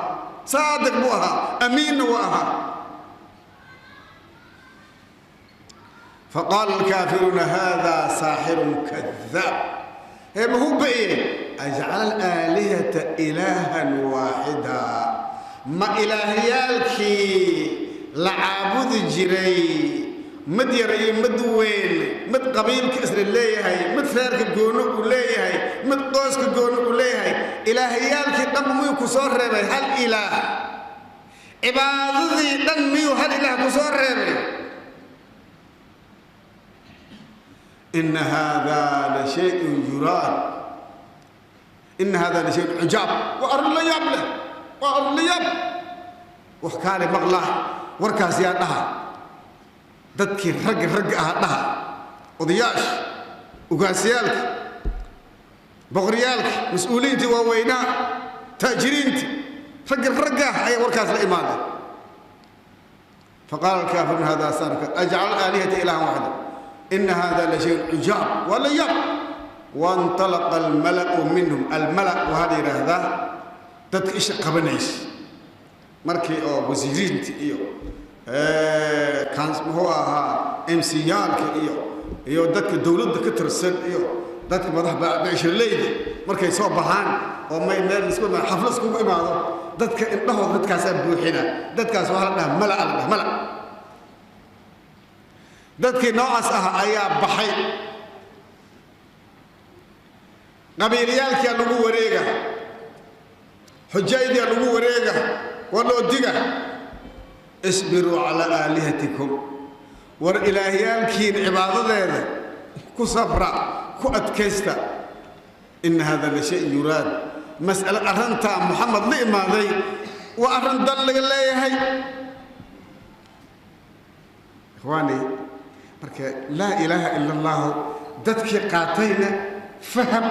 saadiq buu ahaa, amiinna wuu ahaa. Faqaala alkaafiruuna haadaa saaxirun kadaab. Hee, muxuu biciyey? Ajcala alaalihata ilaahan waaxida, ma ilaahyaalkii la caabudi jiray, mid yar iyo mid weyn, mid qabiilka isla leeyahay, mid reerka gooni uu leeyahay, mid qoyska gooni uu leeyahay, ilaahyaalkii dhan miyuu ku soo reebay hal ilaah? Cibaadadii dhan miyuu hal ilaah ku soo reebay? Ina haadaa la shayun yuraad, ina hada la shayun cujaab. Waa arrin la yaab leh, waa arrin la yaab. Wax kaale maqlaa, warkaas yaa dhaha? Dadkii ragga ragga ahaa dhaha, odayaasha, ugaasyaalka, boqoryaalka, mas-uuliyiintii waaweynaa, taajiriintii, ragga ragga ah ayaa warkaas la imaaday. Faqaala alkaafiruun hada saarka ajcala aalihata ilahan waaxida, ina hada la shayun cujaab, waa la yaab. Waintalaqa almala'u minhum. Almala waxaa la yidhaahdaa dadka isha qabanaysa markii oo wasiiriinta iyo muxuu ahaa mcyaalka iyo dadka dowladda ka tirsan iyo dadka madax becshirleyda markay soo baxaan oo may meel isku xaflad iskugu imaado, dadka indhahooda dadkaasaa buuxina. Dadkaas waxaa la dhahaa mala, la dhaha mala. Dadkii noocaas ah ayaa baxay. Qabiilyaalkia lagu wareega, xujaydia lagu wareega, waa loo diga. Isbiruu calaa aalihatikum, war ilaahyaalkiin cibaadadeeda ku safra, ku adkaysta. Ina hada la shay yuraad. Mas'ale arrintaa Muxamed la imaaday waa arrin dal laga leeyahay. Ikhwaani, marka laa ilaaha ila allahu dadkii qaatayna faham,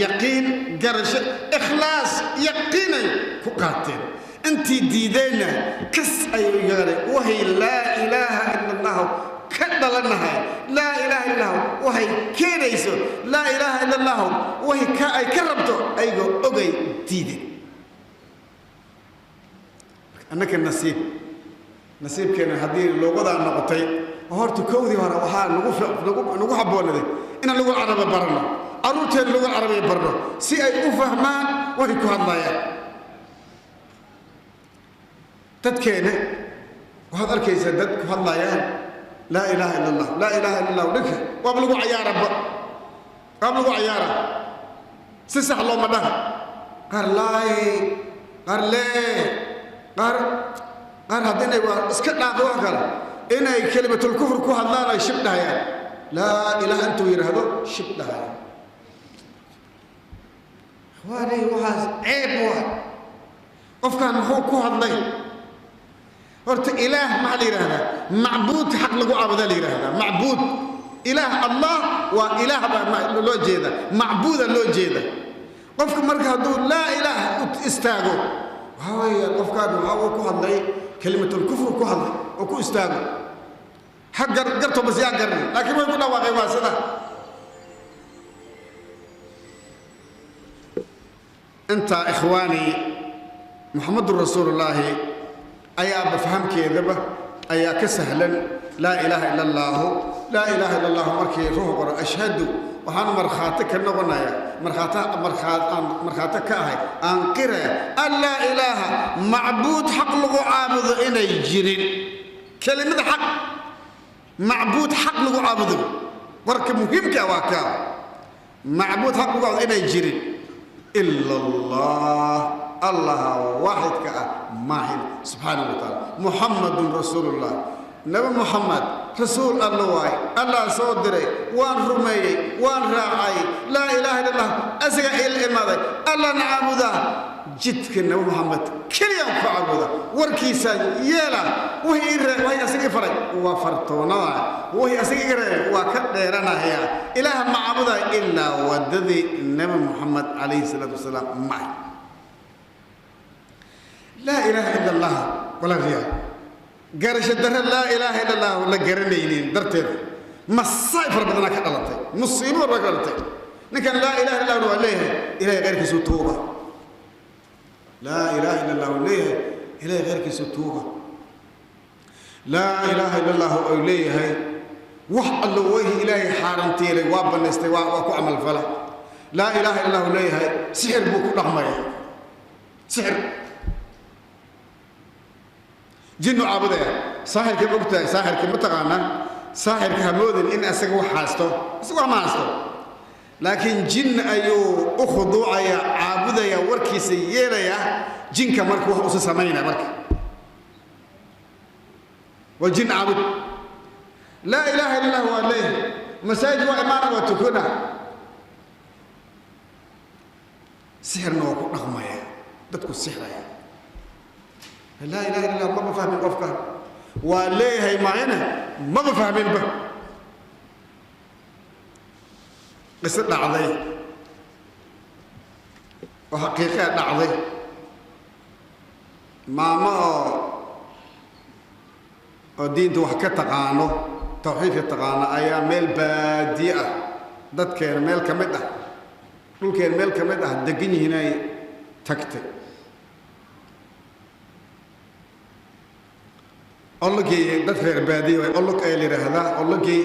yaqiin, garasho, ikhlaas, yaqiinay ku qaateen. Intii diideenna kas ayay yeelay. Waxay laa ilaaha ila allahu ka dhalanahay, laa ilaaha illa allahu waxay keenayso, laa ilaaha ila allahu waxay ka ay ka rabto ayagoo ogay diideen. Annaka nasiib, nasiibkeena haddii luuqadaa noqotay, horta kowdii hore waxaa nagu habboonaday inaan lugal carabi barano, carruurteena lugal carabiya barno si ay u fahmaan waxay ku hadlayaan. Dadkeena waxaad arkaysaa dad ku hadlayaan laa ilaaha ila allah, laa ilaaha illa allah, dhinka waaba lagu cayaaraba, waaba lagu cayaara, si sax looma dhaha. Qaar laay, qaar lee, qaar qaar haddii waa iska dhaafa wax kale inay kelimatulkufr ku hadlaan ay shib dhahayaan. Laa ilaaha intuu yidhaahdo shib dhahayaan. Ikhwaanay, waxaas ceeb waay. Qofkan muxuu ku hadlay? Horta ilaah maxaa la yidhaahdaa? Macbuud xaq lagu caabudaa la yidhaahdaa. Macbuud ilaah, Allah waa ilaah baa loo jeeda, macbuuda loo jeeda. Qofka marka hadduu laa ilaah u istaago, waxaa weeye qofkaan waxaa uu ku hadlay kelimatulkufr ku hadlay oo ku istaago. Xag garto bas yaa garan, laakiin way ku dhawaaqay waa sida. Intaa ikhwaani, Muxamadun Rasuulullaahi ayaaba fahamkeedaba ayaa ka sahlan laa ilaaha ila allaahu. Laa ilaaha ila allahu markii ruux qoro, ashhadu, waxaan markhaati ka noqonaya, markhaati aan markhaati ka ahay, aan qiraya an laa ilaaha, macbuud xaq lagu caabudo inay jirin. Kelimada xaq, macbuud xaq lagu caabudo, warka muhiimka waa kaa, macbuud xaq lagu caabudo inay jirin ila Allah, Allaha waaxidka ah maahin, subxaanahu wa tacaala. Muxamadun Rasuulullah, Nabi Muxamed rasuul Alla waay, Allah soo diray, waan rumeeyey, waan raacay. Laa ilaaha illa Allah asaga ila imaaday, Allahna caabudaa, jidka Nabi Muxamed keliyaan ku caabuda, warkiisaan yeela, wixii asaga i faray waa fartoonada, wixii asaga iga reebay waa ka dheeranaya. Ilaah ma caabudaa ilaa wadadii Nabi Muxamed calayhi salaatu wasalaam maay. Laa ilaaha ila Allah, walaalayaal, garasho darre laa ilaaha illa Allah la garanaynin darteed masaa'ib fara badanaa ka dhalatay, musiibo fara badan ka dhalatay. Ninkan laa ilaha illa Allah waa leeyahay, Ilahay khayrkiisu tuuga. Laa ilaaha illa Allah uu leeyahay, Ilahay khayrkiisu tuuga. Laa ilaaha illa Allah uu leeyahay, wax allo weyhi Ilaahay xaarantiilay waa banaystay, waa ku camal fala. Laa ilaaha illa Allah uu leeyahay, sixir buu ku dhaqmaya, sixir jinnu caabudaya. Saaxirka ma ogtahay? Saaxirka ma taqaanaa? Saaxirka hamoodin in asaga wax haysto, isaga wax ma haysto, laakiin jin ayuu u khuduucaya, caabudaya, warkiisa yeelaya. Jinka marka wax usa samaynaya marka waa jin caabud. Laa ilaaha illa Allah waa leeyahay, masaajid waa imaana, waa tukuna, sixirna waa ku dhaqmaya, dadku sixraya. Laa ilaha illa Allah maba fahmin qofka, waa leeyahay maayana maba fahminba. Qiso dhacday oo xaqiiqea dhacday, maamo oo diinta wax ka taqaano, tawxiidka taqaano, ayaa meel baadiye ah, dadkeena meel ka mid ah, dhulkeena meel ka mid ah degan yihiin ay tagtay. Ologii dad reer baadiye waay, olog ayaa la yidhaahdaa. Ologii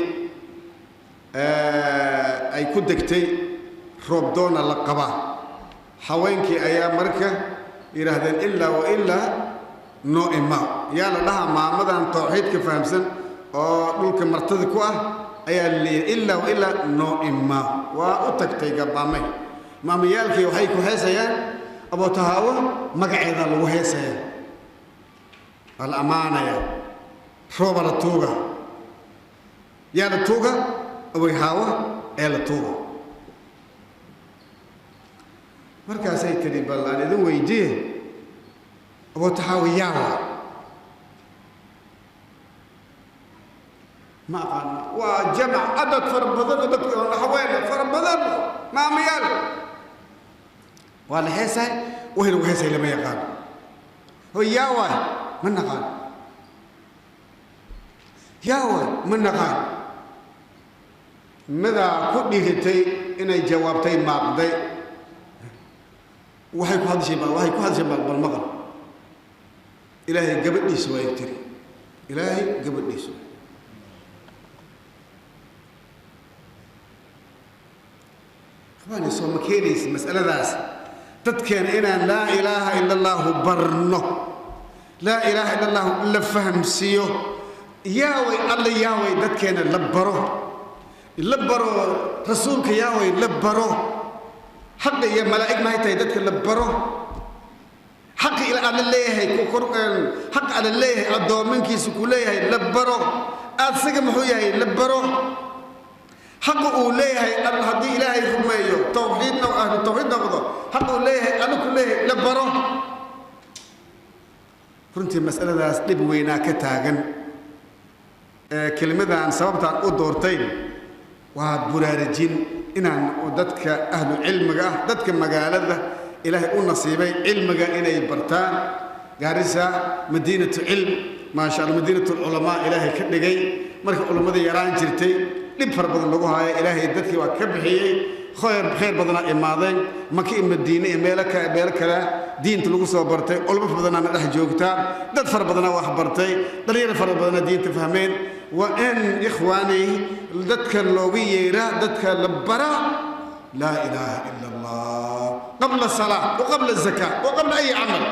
ay ku degtay roob doona la qabaa. Haweenkii ayaa marka yidhaahdeen, ilaa wa ilaa noo imaaw. Yaa la dhahaa? Maamadan tawxiidka fahamsan oo dhulka martada ku ah ayaa la leeyahay, ilaa wa ilaa noo imaaw. Waa u tagtay gabaamay. Maamayaalkii waxay ku heesayaan Abootahaawo, magaceedaa lagu heesayaa, waa la ammaanaya, rooba la tuuga. Yaa la tuuga? Aweyhaawo ee la tuuga. Markaasay tidhi, bal aan idin weydiiye, Abootahaawo yaa waa? Ma aqaano. Waa jamac adad fara badan oo dadka haween fara badan, maamayaal, waa la heesahay. Wixii lagu heesay lama yaqaano. Ho, yaa waay? Ma naqaan. Yaa waay? Ma naqaan. Midaa ku dhiiritay inay jawaabtay, maaqday, waxay ku hadashay, waxay ku hadashay, bal maqal. Ilaahay gabadhiisa waay, tiri. Ilaahay gabadhiisa waay. Ikhwaani, soo ma keenaysa mas'aladaas dadkeena inaan laa ilaaha ila Allahu barno, laa ilaaha ila Allahu la fahamsiiyo, yaaway Alla, yaaway dadkeena la baro, la baro rasuulka, yaaway la baro, xaqa iyo malaa'ig maxay tahay dadka la baro, xaqi ila Alla leeyahay ku kor, xaq Alla leeyahay addoominkiisa ku leeyahay la baro, asaga muxuu yahay la baro. Xaqa uu leeyahay alla haddii Ilaahay rumeeyo, tawxiidna ahlu tawxiid noqdo, xaqa uu leeyahay alla ku leeyahay la baro. Runtii masaladaas dhib weynaa ka taagan. Kelimadan sababtaan u doortayn waa buraarujin inaan dadka ahlu cilmiga ah, dadka magaalada Ilaahay u nasiibay cilmiga inay bartaan. Gaarisa madiinatu cilm, maasha Allah, madiinatu culamaa Ilaahay ka dhigay. Marka culammada yaraan jirtay, dhib fara badan lagu haayo, Ilaahay dadkii waa ka bixiyey, khayr badanaa imaadeen. Maka iyo Madiine iyo meelo kale diinta lagu soo bartay, culamo badanaana dhex joogtaa, dad fara badanaa wax bartay, dhalinyaro fara badanaa diinta fahmeen. Waa in, ikhwaani, dadka loogu yeeraa, dadka la bara laa ilaaha ila Allah qabla salaa wa qabla zakaa wa qabla ay camal.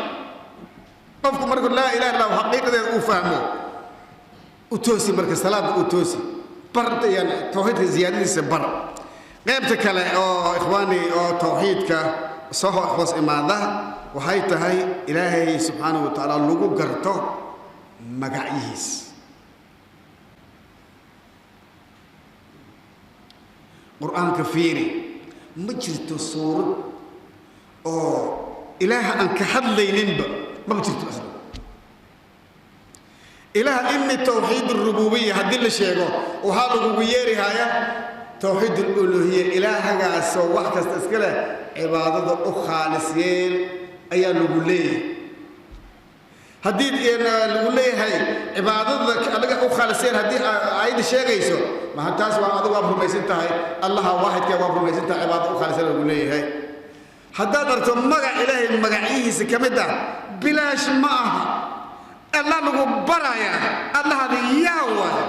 Qofku markuu laa ilaha illa xaqiiqadeeda uu fahmo, u toosi marka salaada, u toosi, bar yani tawxiidka ziyaadadiisa bar. Qaybta kale oo, ikhwaani, oo tawxiidka soo hoos imaada waxay tahay Ilaahay subxaanahu wa tacaala lagu garto magacyihiis. Qur-aanka fiiri, ma jirto suurad oo Ilaaha aan ka hadlayninba, maba jirto asla. Ilaah imi tawxiid arububiya haddii la sheego, waxaa lagugu yeerihayaa tawxiid aluluhiya. Ilaahagaasoo wax kasta iska leh, cibaadada u khaalis yeel ayaa lagu leeyahay. Haddii lagu leeyahay cibaadada adiga u khaalis yeel, haddii aayadda sheegayso maha, taas waa adigu waad rumaysan tahay, Allaha waaxidka waad rumaysan tahay, cibaadada u khaalis yeel lagu leeyahay. Haddaad arto magac Ilaahay magacyihiisa ka mid ah, bilaash ma aha, Allah lagu barayaa Allahada yaa waay.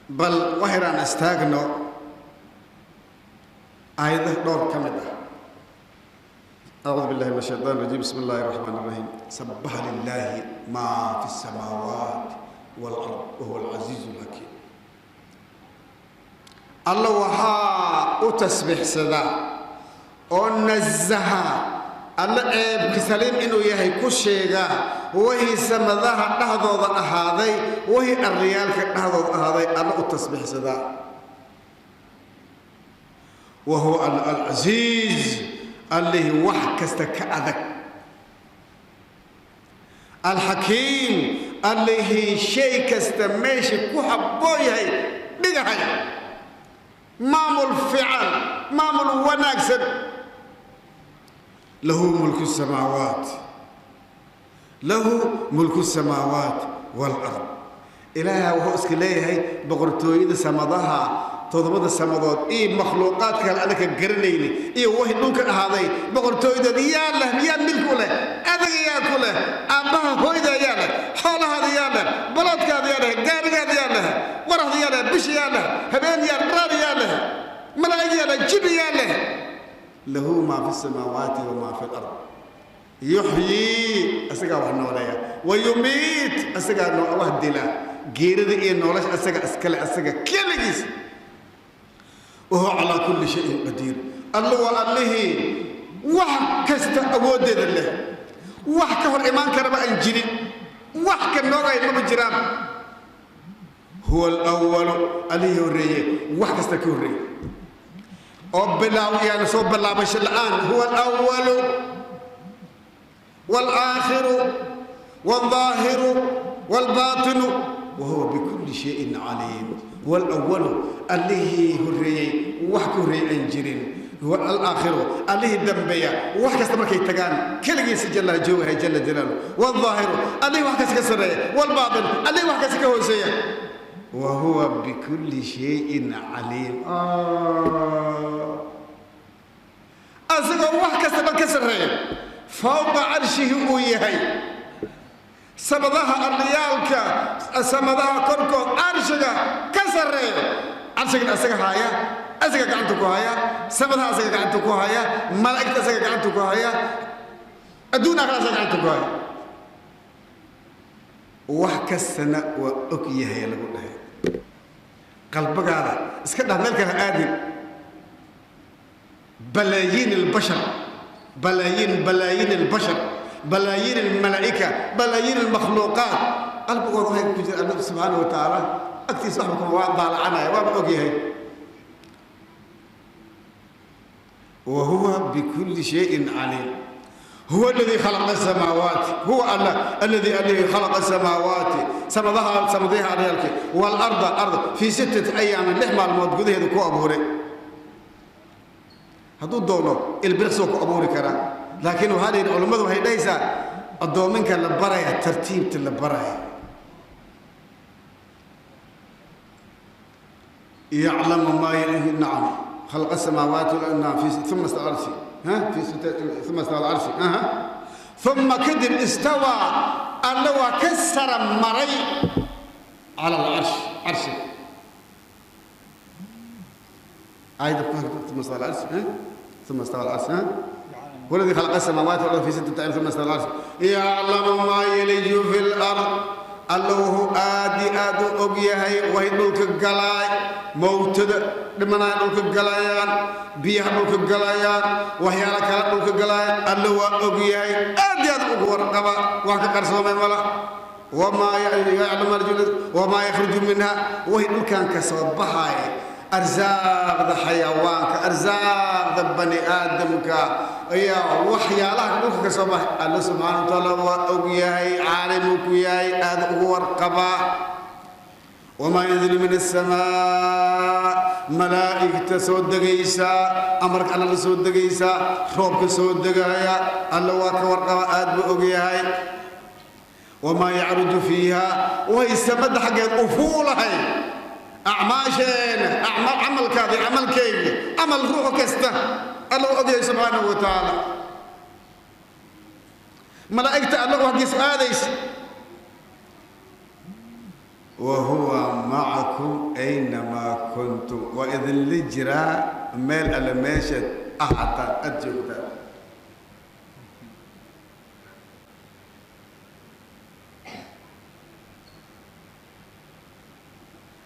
Bal waxayraan istaagno aayadaha dhowr ka mid ah. أعوذ بالله من الشيطان الرجيم، بسم الله الرحمن الرحيم. سبح لله ما في السماوات والأرض وهو العزيز الحكيم. الله waxaa u tasbiixsadaa oo nazaha Alla, ceebka saliim inuu yahay ku sheegaa, wixii samadaha dhexdooda ahaaday, wixii arriyaalka dhexdooda ahaaday Alla u tasbiixsadaa. Wa huwa alcasiiz, Allihii wax kasta ka adag, alxakiim, Allihii shay kasta meesha ku habboon yahay dhigahay, maamul fiican, maamul wanaagsan. Lahu mulku samaawaat, lahu mulku samaawaat waalard. Ilaaha wuxuu iska leeyahay boqortooyada samadaha, toddobada samadood iyo makhluuqaadka kale anaka garanayni iyo wixii dhulka ahaaday. Boqortooyadood yaa leh? Yaa milku leh? Adiga yaa ku leh? Aabbaha hooyda yaa leh? Xoolahaada yaa leh? Baloodkaada yaa leh? Gaarigaada yaa leh? Waraxda yaa leh? Bisha yaa leh? Habeen yaa raar yaa leh? Malaa'ig yaa leh? Jibi yaa leh? Lahu maa fi samaawaati wa maa fi lard. Yuxyii, asagaa wax nooleeya, wa yumiit, asagaa wax dila. Geerida iyo nolosha asaga iskale, asaga keligiis. Wahuwa calaa kulli shayin qadiir. Alla waa Allihii wax kasta awooddeeda leh, wax ka hor imaan karaba aan jirin, wax ka noogay maba jiraan. Huwa alwalu, Allihii horreeye, wax kasta ka horreeye oo bilaaw yaani soo bilaabasho la'aan. Huwa alwalu walaakhiru waldaahiru waalbaatinu wahuwa bikulli shayin caliim. Huwa alawalu, Allihii horreeyey, wax ka horreeyey aan jirin. Huwa alaakhiru, Allihii dambeeya, wax kasta markay tagaan keligiisa jalla joogahay, jalla jalaalu. Waldaahiru, Allihii wax kasta ka sarreeya. Waalbaatin, Allihii wax kasta ka hooseeya. Wa huwa bikulli shayin caliim. Asagoo wax kasta dhan ka sarreeya, fawqa carshihi uu yahay, samadaha arliyaalka, samadaha korkood carshiga ka sarreeya, carshigana asaga haaya, asaga gacanta ku haya, samadaha asaga gacanta ku haya, malaa'igta asaga gacanta ku haya, adduun aakhira asaga gacanta ku haya, wax kastana waa og yahay lagu dhahay. Qalbagaada iska dhah, meel kale aadin. Balaayiin albashar, balaayiin, balaayiin albashar, balaayiin almalaa'ika, balaayiin almakhluuqaat, Qalbigooda waxay ku jira Alla subxaanahu wa tacaala agtiisa waxba kuma waa daalacanaya, waaba ogyahay. Wa huwa bikulli shayin caliim. هو الذي خلق السماوات، هو الله الذي خلق السماوات سمدها سمدها عليك والارض ارض في 6 ايام لحم الموت gudaheeda ku abuuray. Hadduu doono ilbiriqsoo ku abuuri karaa, laakiin waxaa la yidhi culummadu waxay dhahaysaa addoominka la baraya tartiibta la baraya. يعلم ما نعم خلق السماوات والارض في ثم استوى العرش، ها في ستة ثم استوى العرش، أها ثم كدب استوى الله وكسر مري على العرش عرشه. عايدة ثم استوى العرش، ها ثم استوى العرش، ها هو الذي خلق السماوات والارض في 6 ايام ثم استوى العرش يعلم ما يلج في الارض. الله aad iyo aad u og yahay way dhulka galaay, mowtada dhimanaya dhulka galayaan, biyaha dhulka galayaan, waxyaala kale dhulka galayaan. Alla waa og yahay, aad iyo aad ugu warqaba, wax ka qarsoomay mala. Wamaa yaclamu wamaa yakhruju minha, way dhulkan ka soo baxaya arsaaqda xayawaanka, arsaaqda bani aadamka ayaa waxyaalaha dhulka ka soo baxay. Alla subxaana wa tacaala waa og yahay, caalimuu ku yahay, aad ugu warqabaa. Wamaa yanzilu min asamaa, malaa'igta soo degaysaa, amarka alla la soo degaysaa, roobka soo degaya, alla waa ka warqaba, aad buu og yahay. Wamaa yacruju fiiha, way samada xaggeed u fuulahay أعماشنا أعمال عملك هذه عمل كيف عمل روحك كسته الله أبيه سبحانه وتعالى. ملائكة الله وحديث آديس. وهو معكم أينما كنتم. وإذ الجرا ميل على ماشت أحد أجوبة.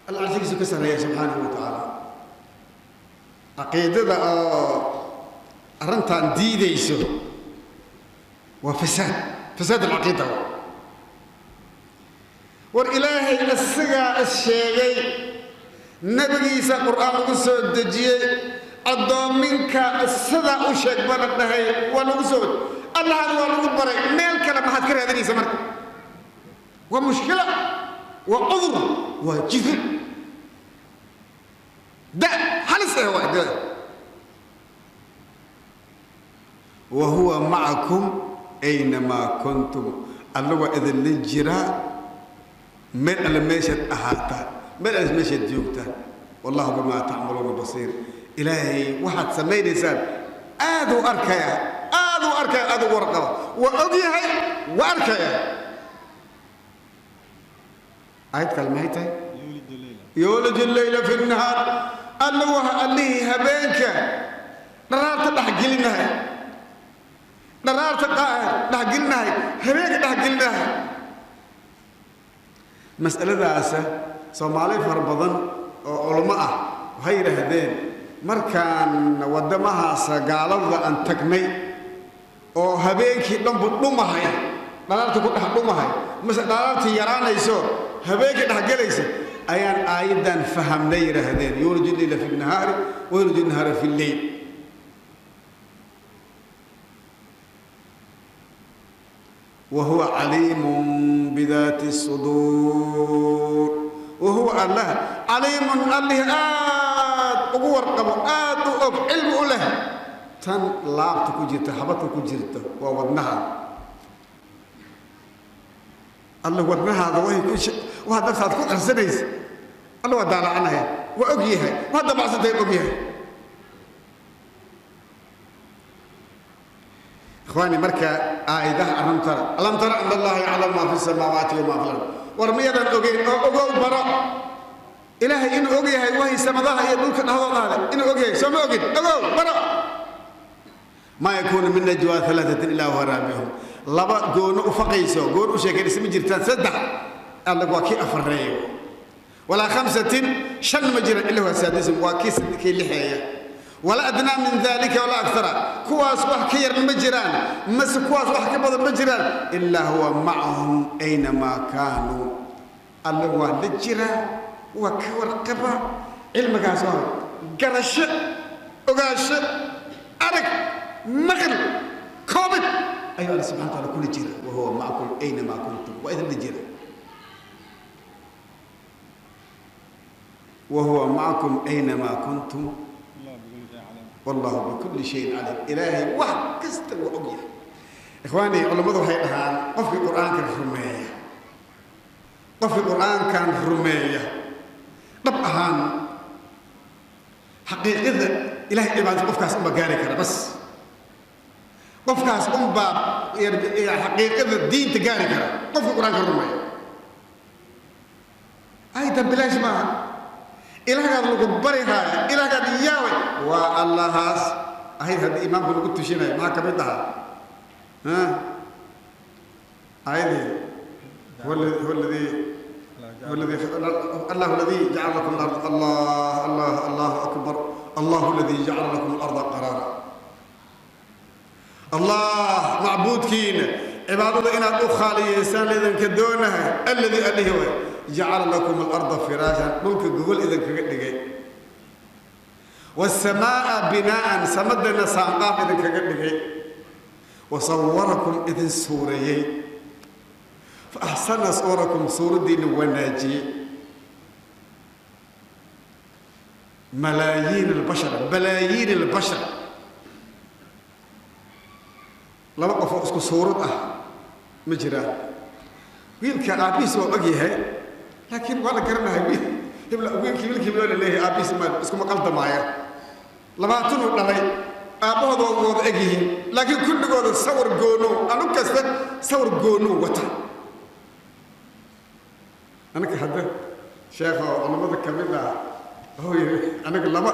الله عزيز كسر سبحانه وتعالى. عقيدة أرنتان ديديسو وفساد فساد العقيدة. والإلهي السجا الشيء نبغيس القرآن وصل دجي الضامنك السدا وشك بلدنا ولا وصل الله هذا ولا بري ميل كلام حد كره هذه سمر ومشكلة وعذر وجفر ده حلس هو ده. وهو معكم أينما كنتم. الله إذا الجرا من المشهد أحاطة من المشهد يوكتا والله بما تعملون بصير. إلهي واحد سميني إنسان آذو أركيا آذو أركيا آذو ورقة وأضيها وأركيا. آية كلمة يولج الليل في النهار. الله اللي هبينك نرار تحقلنا نرار تحقلنا هبينك تحقلنا. مسألة داسة صومالي فربضن علماء وهي هذين مركان ودمها سقالض أن تكمي أو هبينك لم بطلمها نرار تكون تحقلمها مسألة نرار تيرانا يسو هبينك تحقليس أيان أيضا فهم نير هذين يولج الليل في النهار ويولج النهار في الليل. وهو عليم بذات الصدور. وهو الله عليم الله آد أقوى آد أب علم له تن لابتك جرت حبتك جرت وودنها الله ودنها هذا وهي كل شيء وهذا صار كل أرسليس الله ودار عنها وأجيها وهذا بعثته أجيها. إخواني مركا آيده ألم ترى ألم ترى أن الله يعلم ما في السماوات وما في الأرض ورميدا أجي أجو براء إلهي إنه أجيها وهي سماها هي ملك هذا إنه أجي سما أجي أجو براء. ما يكون من نجوى 3 إلا هو رابعهم. لبا جون أفقيسو جون أشكال اسم جرتان سدح الله واكي أفريو ولا 5 شن مجرى إلا هو سادسهم واكي كي لحية Walaa adnaa min dalika walaa akara. Kuwaas wax ka yarna ma jiraan, mase kuwaas wax ka badan ma jiraan, ilaa huwa macahum aynamaa kaanuu. Alle waa la jiraa, waa ka warqaba. Cilmigaas waa garasho, ogaansho, arag, maqal, koobid ayuu Alle subxana wataala kula jira. Wahuwa macakum aynamaa kuntum, waa idin la jira. Wahuwa macakum aynamaa kuntum wallahu bikulli shayin caliim. Ilaahay wax kasta waa og yahay. Ikhwaanii, culammadu waxay dhahaan qofkii qur-aankan rumeeya, qofkii qur-aankan rumeeya dhab ahaan xaqiiqada ilahay cibaadada, qofkaas unbaa gaari kara. Bas, qofkaas unbaa xaqiiqada diinta gaari kara, qofkii qur-aanka rumeeya. Aydan bilaash maaha ilaahgaad lagu bari haaya, ilaahgaad yaabay waa Allahaas ahayd. Haddii imaamku lagu tushinayo maxaa ka mid ahaa aayadii? Huwa ladii huwa ladii allahu ladii jacala lakum alard. Allah, Allah, Allahu akbar. Allahu ladii jacala lakum alarda qaraara. Allah macbuudkiina cibaadada inaad u khaaliyeysaan idinka doonahay, alladii alihi way jacala lakum alarda firaashan, dhulka gogol idinkaga dhigay, waasamaaa binaa'an, samadana saanqaaf idinkaga dhigay, wasawarakum, idin suureeyey, fa axsana suurakum, suuraddiina wanaajiyey. Malaayiin albashar, balaayiin albashar, laba qof oo isku suurad ah ma jiraan. Wiilka aabbihiis waa og yahay, laakiin waa la garanahay wiilkii wiilkii loo leeyahay aabbihiis ma iskuma qaldamaaya. 20 uu dhalay, aabbahooda waa wada eg yihiin, laakiin kulligooda sawir goono, anu kasta sawir goonuu wata. Aniga hadda sheekho culamada ka mid ah wuxuu yidhi, aniga laba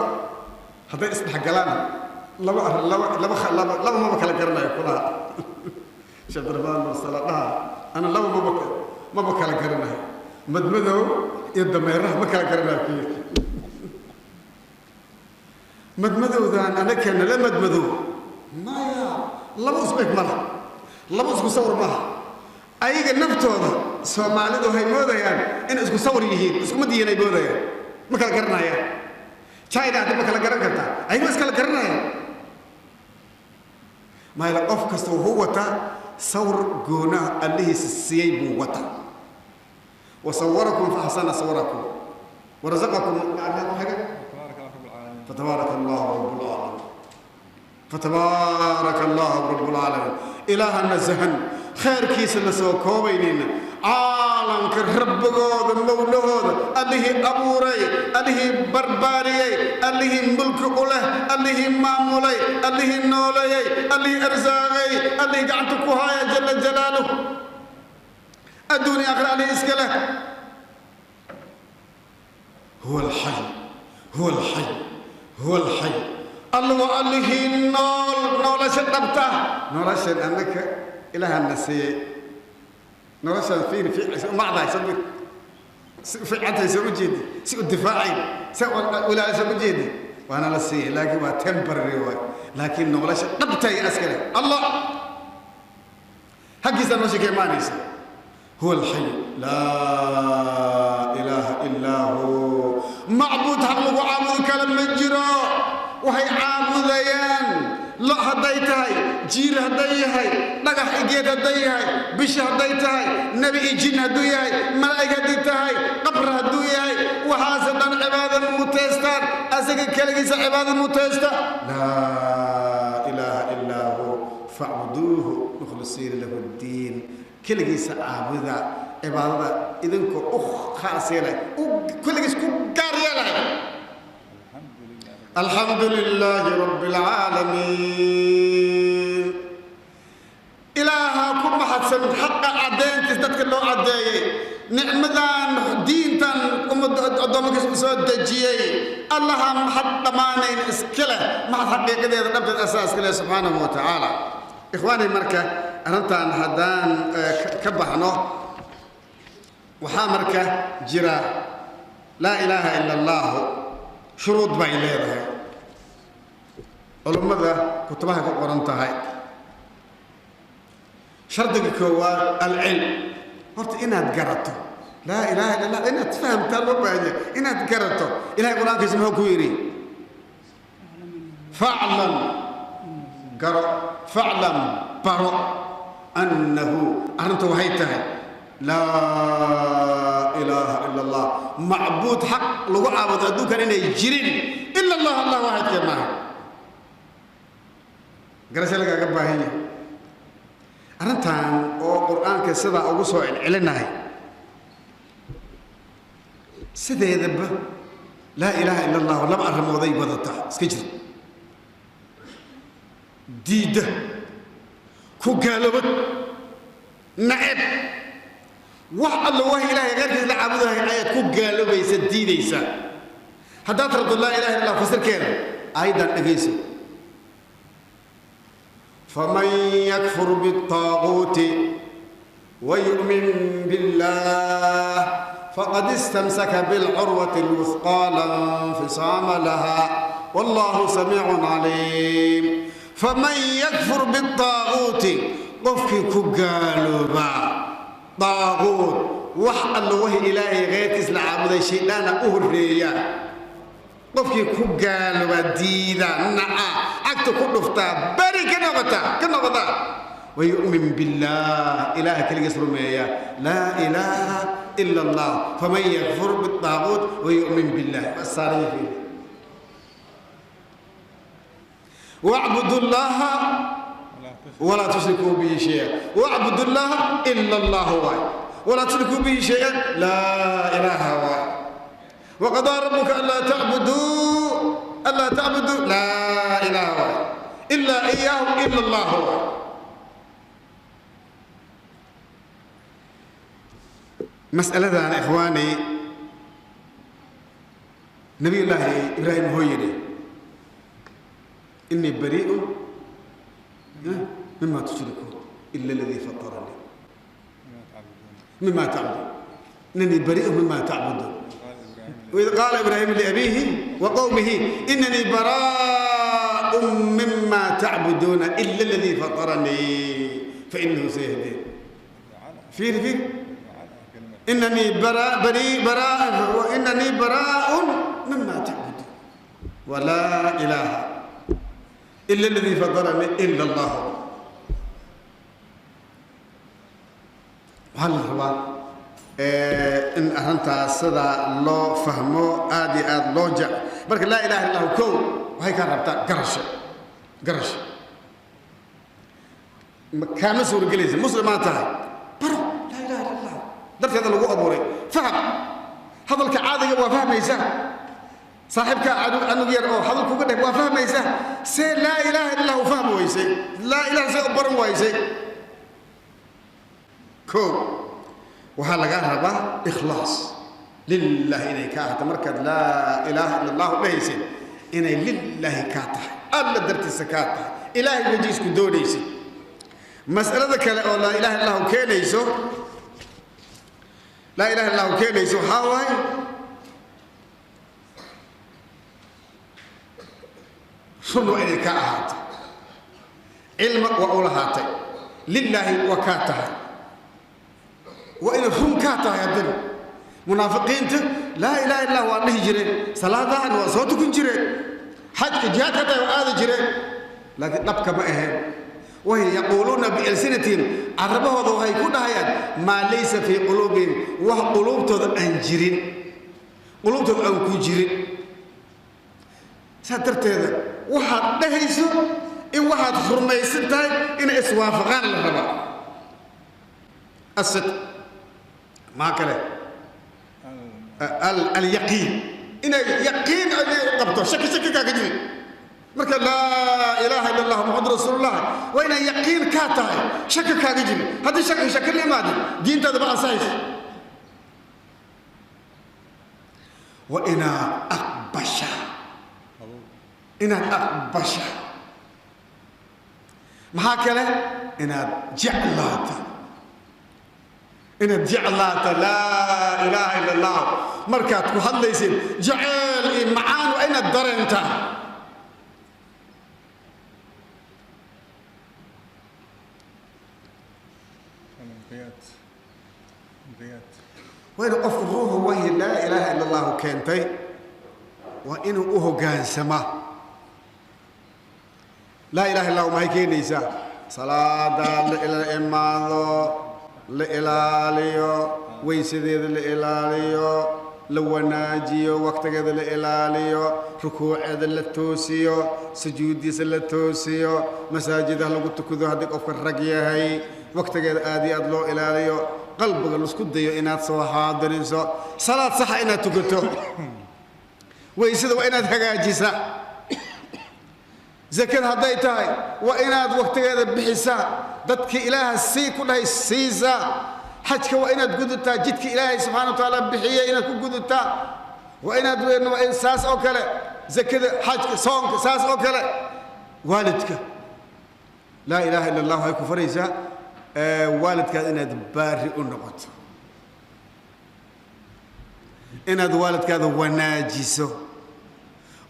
hadday isdhexgalaan, laba laba laba laba laba maba kala garanayo kulaha. Sheekh Abdiraxmaan Mursala dhaha, ana laba maba kala garanayo, madmadow iyo dameeraha ma kala garanayo ku yidhi. Madmadowdan anaka nala madmadow maya, laba isku eg malaha, laba isku sawir maaha. Ayaga naftooda Soomaalidu waxay moodayaan inay isku sawir yihiin, iskuma diyin ay moodayaan, ma kala garanayaan. China hadda ma kala garan kartaa? Ayaga ma iskala garanayaan maayla. Qof kasta wuxuu wataa sawir goonaha Allihiisa siiyey buu wataa. Wasawarakum fa axsana sawarakum warazaqakum. Fatabaaraka Allahu rabb lcaalamiin, fatabaaraka Allahu rabb lcaalamiin. Ilaaha nasahan, khayrkiisa la soo koobaynayna, caalamka rabbigooda, mowlahooda, Allihii abuuray, Allihii barbaariyey, Allihii mulki u leh, Allihii maamulay, Allihii nooleeyey, Allihii arsaaqay, Allihii gacanta ku haya jala jalaaluh, adduun iyo aakhira Allihii iska leh. Huwa alxay, huwa alxay, huwa alxay. Alla waa Allihii nool, nolosha dhabta. Noloshan annaka Ilaahana siiyey, noloshaan fiiri umacdahay si u fiicantahay, soo u jeedi, si u difaacayn, si walaalisa u jeedi, waana la siiyey, laakiin waa temporary waay. Laakiin nolosha dhabtay askale Allah xaggiisa nolosha ka imaanaysa. Huwa alxay, laa ilaaha illaa hu. Macbuud xaq lagu caabudi kale ma jiro. Waxay caabudayaan, lo hadday tahay, jiir hadday yahay, dhagax iyo geed hadday yahay, bisha hadday tahay, nebi iyo jin hadduu yahay, malaa'ig haddii tahay, qabr hadduu yahay, waxaase dhan cibaada muteystaan. Asaga keligiisa cibaada muteysta. Laa ilaaha illaa hu facbuduuhu mukhlisiina lahu ddiin. Keligiisa caabuda cibaadada idinkoo u khaas yeelay, keligiis ku gaar yeelay. Alxamdu lilaahi rabbi alcaalamiin. Ilaaha ku mahadsan xaqa caddayntiis dadka loo caddeeyey, nicmadan diintan ummadda addoommakiis u soo dejiyey. Allaha maxad dhammaanayn iska leh, maxad xaqiiqadeeda dhabteed asaa iska leh subxaanahu wa tacaala. Ikhwaani, marka arrintan haddaan ka baxno, waxaa marka jira laa ilaaha ila Allahu shuruud bay leedahay. Culummada kutubaha ku qoran tahay. Shardiga koowaad alcilm, horta inaad garato laa ilaaha illa Allah, inaad fahamtaa loo baahan yahay, inaad garato. Ilahay Qur-aankiisa muxuu ku yidhi? Faclam, garo, faclam, baro, annahu arrinta waxay tahay laa ilaaha ila Allah, macbuud xaq lagu caabudo adduunkan inay jirin ila Allah, Allah waaxidkee maaha. Garasho lagaaga baahan yahay arrintan oo Qur-aanka sidaa ugu soo celcelinahay. Sideedaba laa ilaaha ila Allah laba arrimooday wadataa, iska jir, diidda, ku gaaloobad, naceb wax alla wax Ilaahay keyrkiis la caabudahay ayaad ku gaaloobaysa, diidaysaa. Haddaad rabto laa ilaha illa Allah fasirkeeda, aayaddan dhegayso: faman yakfur biالطaaguuti wayu'min billah faqad istamsaka bilcurwati alwuthqaa la nfisaama laha wallahu samiicun caliim. Faman yakfur biالطaaguuti, qofkii ku gaaloobaa daaquud, wax alla wahi Ilaahay keyrkiis la caabuday, shayddaana u horreeya, qofkii ku gaalooba, diida, naca, cagta ku dhuftaa, beri ka noqotaa, ka noqotaa, wayu'min billaah, Ilaaha keligiis rumeeya, laa ilaaha ila Allah. Faman yakfur biddaaquut wayu'min billah wasaaraya fiiri. Wacbudu llaha walaa tushrikuu bihi shaya. Wacbudu llaha ila Allah waay, walaa tushrikuu bihi shay-an, laa ilaaha waay. Waqadaa rabbuka anlaa tacbuduu, anlaa tacbuduu, laa ilaaha waay, ilaa iyaahu, ila Allah waay. Mas'aladan, ikhwaani, Nabiyullaahi Ibraahim wuxuu yidhi: inii barii'un mima tushrikuun ila aladii fataranii, mima tacbudun, inanii barii'un mima tacbuduun. وإذ قال إبراهيم لأبيه وقومه إنني براء مما تعبدون إلا الذي فطرني فإنه سيهدين. فيه فيه إنني براء، بريء، براء، وإنني براء مما تعبدون ولا إله إلا الذي فطرني إلا الله. Waxaa la rabaa in arrintaas sida loo fahmo aada iyo aada loo jec. Marka laa ilaha illa Allahu kow waxay kaa rabtaa garasho. Garasho kaama suuragelaysa muslimaa tahay, baro laa ilaha illa Allah darteeda lagu abuuray. Faham hadalka caadiga waa fahmaysaa, saaxiibka anug yar oo hadal kuga dheh waa fahmaysaa. See laa ilaaha illa Allah u fahmi waysay? Laa ilaha see u baran waysay? Kow waxaa lagaa rabaa ikhlaas lilaahi inay ka ahaato. Markaad laa ilaaha illa Allahu dhehaysid, inay lilaahi kaa tahay, Alla dartiisa kaa tahay, Ilaahay wejiisku doonaysid. Mas'alada kale oo laa ilaha illa Allahu keenayso, laa ilaha illa Allahu keenayso, waxaa waaye run waa inay kaa ahaato. Cilma waa u lahaatay, lilaahi waa kaa tahay, waa inay run kaa tahay. Haddana munaafiqiinta laa ilaha illa waa dhihi jireen, salaadahan waa soo tukan jireen, xajka, jihaadka hataa waa aadi jireen, laakiin dhabka ma ahayn. Wahy yaquuluuna bialsinatihim, carabahooda waxay ku dhahayaan, maa laysa fii quluubihim, wax quluubtooda aan jirin, quluubtooda aan ku jirin. Saa darteeda waxaad dhehayso in waxaad rumaysan tahay inay iswaafaqaan la rabaa. Asid maa kale alyaqiin, inay yaqiin ay qabto, shaki shaki kaaga jirin. Marka laa ilaaha illa Allah Muxamad rasuulullah waa inay yaqiin kaa tahay, shaki kaaga jirin. Haddii shaki shaki la imaadin, diintaada ma ansaxayso. Waa inaad aqbashaa, inaad aqbasha. Maxaa kale? Inaad jeclaata, inaad jeclaata laa ilaaha illa Allah. Markaad ku hadlaysid jeceel iyo macaan waa inaad dareentaa. Waa inuu qofku ruuxu wahi laa ilaaha ila allahu keentay waa inuu u hoggaansamaa. Laa ilaha illa allahu maxay keenaysaa? Salaada la imaado, la ilaaliyo, weysadeeda la ilaaliyo, la wanaajiyo, waqtigeeda la ilaaliyo, rukuuceeda la toosiyo, sujuuddiisa la toosiyo, masaajidaha lagu tukado haddii qofka rag yahay, waqtigeeda aad iyo aad loo ilaaliyo, qalbiga laisku dayo inaad soo xaadiriso, salaad saxa inaad tukato, weysada waa inaad hagaajisa, zakada hadday tahay waa inaad waqtigeeda bixisaa, dadkii ilaaha sii ku dhahay siisaa, xajka waa inaad gudutaa, jidka ilaahay subxana wa tacaala bixiyey inaad ku gudutaa, waa inaad saas oo kale zakada, xajka, soonka, saas oo kale waalidka. Laa ilaaha illa allah waxay ku faraysaa waalidkaad inaad baari u noqoto, inaad waalidkaada wanaajiso.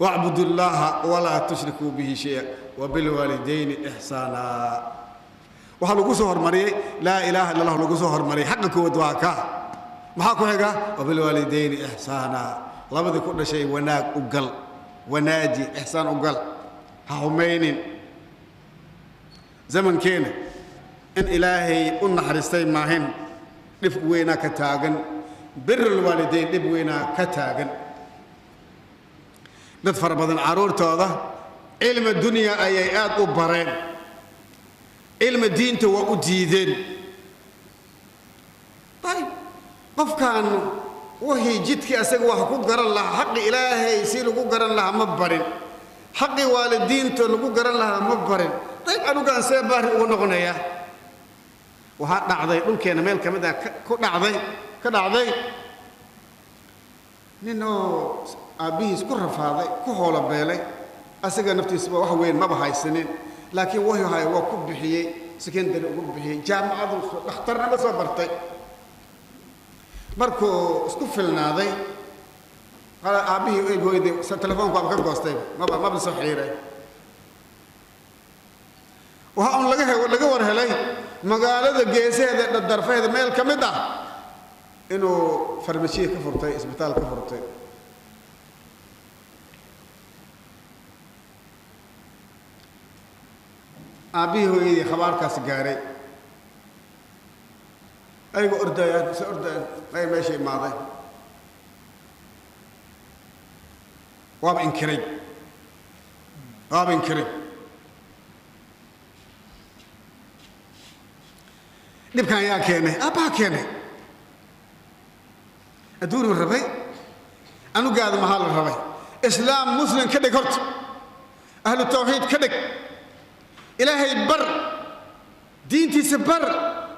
Wacbudu llaha walaa tushrikuu bihi shaya wabilwaalidayni ixsaana. Waxaa lagu soo hormariyey laa ilaaha illa allah, lagu soo hormariyey xaqa koowaad waa ka. Maxaa ku xiga? Wabilwaalidayni ixsaana. Labadii ku dhashay wanaag u gal, wanaaji, ixsaan u gal, ha xumaynin. Zamankeena in ilaahay u naxariistay maahin, dhib weynaa ka taagan, birulwaalidayn dhib weynaa ka taagan. Dad fara badan carruurtooda cilmi dunya ayay aad u bareen, cilmi diinta waa u diideen. Ayib, qofkan wixii jidkii asaga wax ku garan lahaa, xaqi ilaahay si lagu garan lahaa ma barin, xaqii waalidiinta lagu garan lahaa ma barin. Dayib, anugaan see baari ugu noqonayaa? Waxaa dhacday dhulkeena meel ka mid ah ku dhacday, ka dhacday nin oo aabbihiis ku rafaaday, ku hoolo beelay, asaga naftiisuba wax weyn maba haysanin, laakiin wuxuu haya waa ku bixiyey, secondary ugu bixiyey, jaamacadu dhakhtarnimo soo bartay. Markuu isku filnaaday aabbihii hooyadii telefoonku waaba ka goostay, maba soo xiriiray. Waxa uun laga war helay magaalada geesaheeda darfaheeda meel ka mid ah inuu farmashiya ka furtay, isbitaal ka furtay. Aabbihii hooyadii khabaarkaas gaaray, ayagoo ordayaan isla ordayaan ay meesha imaaday, waaba inkiray, waaba inkiray. Dhibkan ayaa keenay, aabbaha keenay. Adduunuu rabay, anugaada maxaa la rabay? Islaam muslim ka dhig horta, ahlu tawxiid ka dhig, ilaahay bar, diintiisa bar,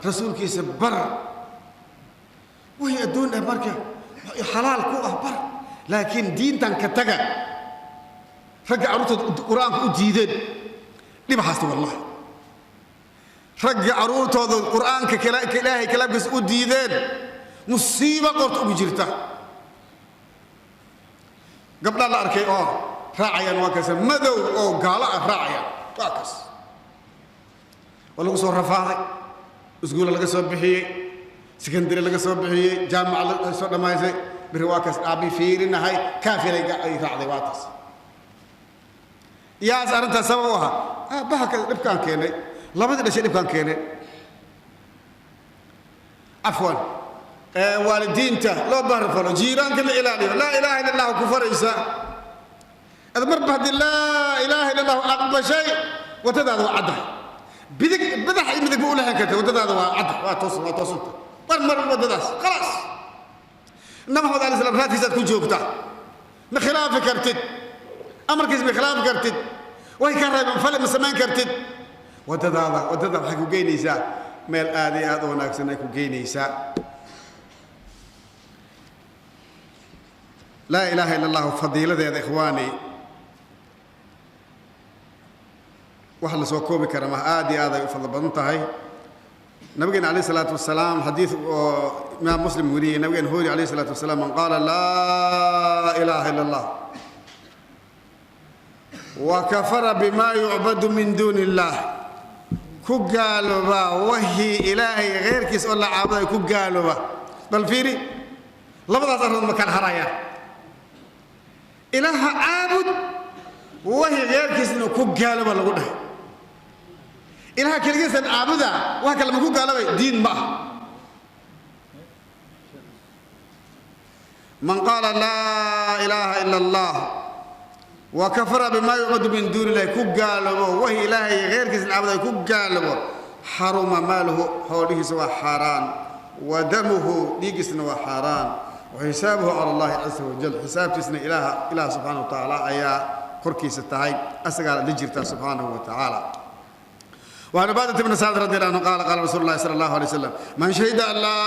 rasuulkiisa bar, wixii adduun ah marka xalaal ku ah bar, laakiin diintan ka taga. Ragga carruurtooda qur-aanka u diideen dhibaxaasta, wallahi ragga carruurtooda qur-aanka ilaahay kalaamkiisa u diideen musiiba qorta ugu jirta. Gabdhaa la arkay oo raacayaan waa kaas madow oo gaalo ah raacayaan, waa kaas waa lagu soo rafaaday, iskuula laga soo bixiyey, secondary laga soo bixiyey, jaamaca la soo dhammaysay, biri waa kaas aabbi fiirinahay kaafiray ay raacday, waa taas. Yaas arrintaas sabab u ahaa aabbaha ka dhibkaan keenay, labadii dhashay dhibkaan keenay. Cafwan, waalidiinta loo baarifalo, jiiraanka la ilaaliyo, laa ilaaha illa allahu ku faraysa. Ad marba haddii laa ilaaha illa allahu aqbashay, waddadaada waa caddahay, bidig badax iyo midig ma u leexan karta, waddadaada waa cadda, waa toos, waa toosunta, mar mar waddadaas khalaas. Nabi Maxamed alay slam raadkiisaad ku joogtaa, ma khilaafi kartid amarkiis, ma khilaafi kartid, way ka reeban fali ma samayn kartid. Waddadaada waddada waxay ku geynaysaa meel aad iyo aad u wanaagsan ay ku geynaysaa. Laa ilaaha illa allahu fadiiladeeda ikhwaani wax la soo koobi kara ma, aad iyo aad ay u fadlo badan tahay. Nabigeena alayh salaatu wasalaam xadiid oo imaam Muslim weriyey, nabigeena hoori alayh salaatu wasalaam: man qaala laa ilaaha illa allah wa kafara bima yucbadu min duuni illah Ku gaalooba wahii Ilaahay keyrkiis oo la caabuday ku gaalooba. Bal fiiri, labadaas arrood ma kala harayaan. Ilaaha caabud, wahi keyrkiisna ku gaalooba lagu dhahay. Ilaaha keligiisan caabuda, wax kale ma ku gaaloobay, diin ma ah. Man qaala laa ilaaha ila Allah wa kafara bimaa yucbadu min duuni illahi, ku gaaloobo wahi Ilaahay keyrkiisna caabuday ku gaaloobo, xaruma maaluhu, xoolihiisa waa xaaraan, wa damuhu, dhiiggiisna waa xaaraan, wa xisaabuhu cala Allahi casa wajal, xisaabtiisna Ilaah subxaana wa tacaala ayaa korkiisa tahay, asagaa la jirtaa subxaanahu wa tacaala. وعن عبادة بن سعد رضي الله عنه قال قال رسول الله صلى الله عليه وسلم: من شهد أن لا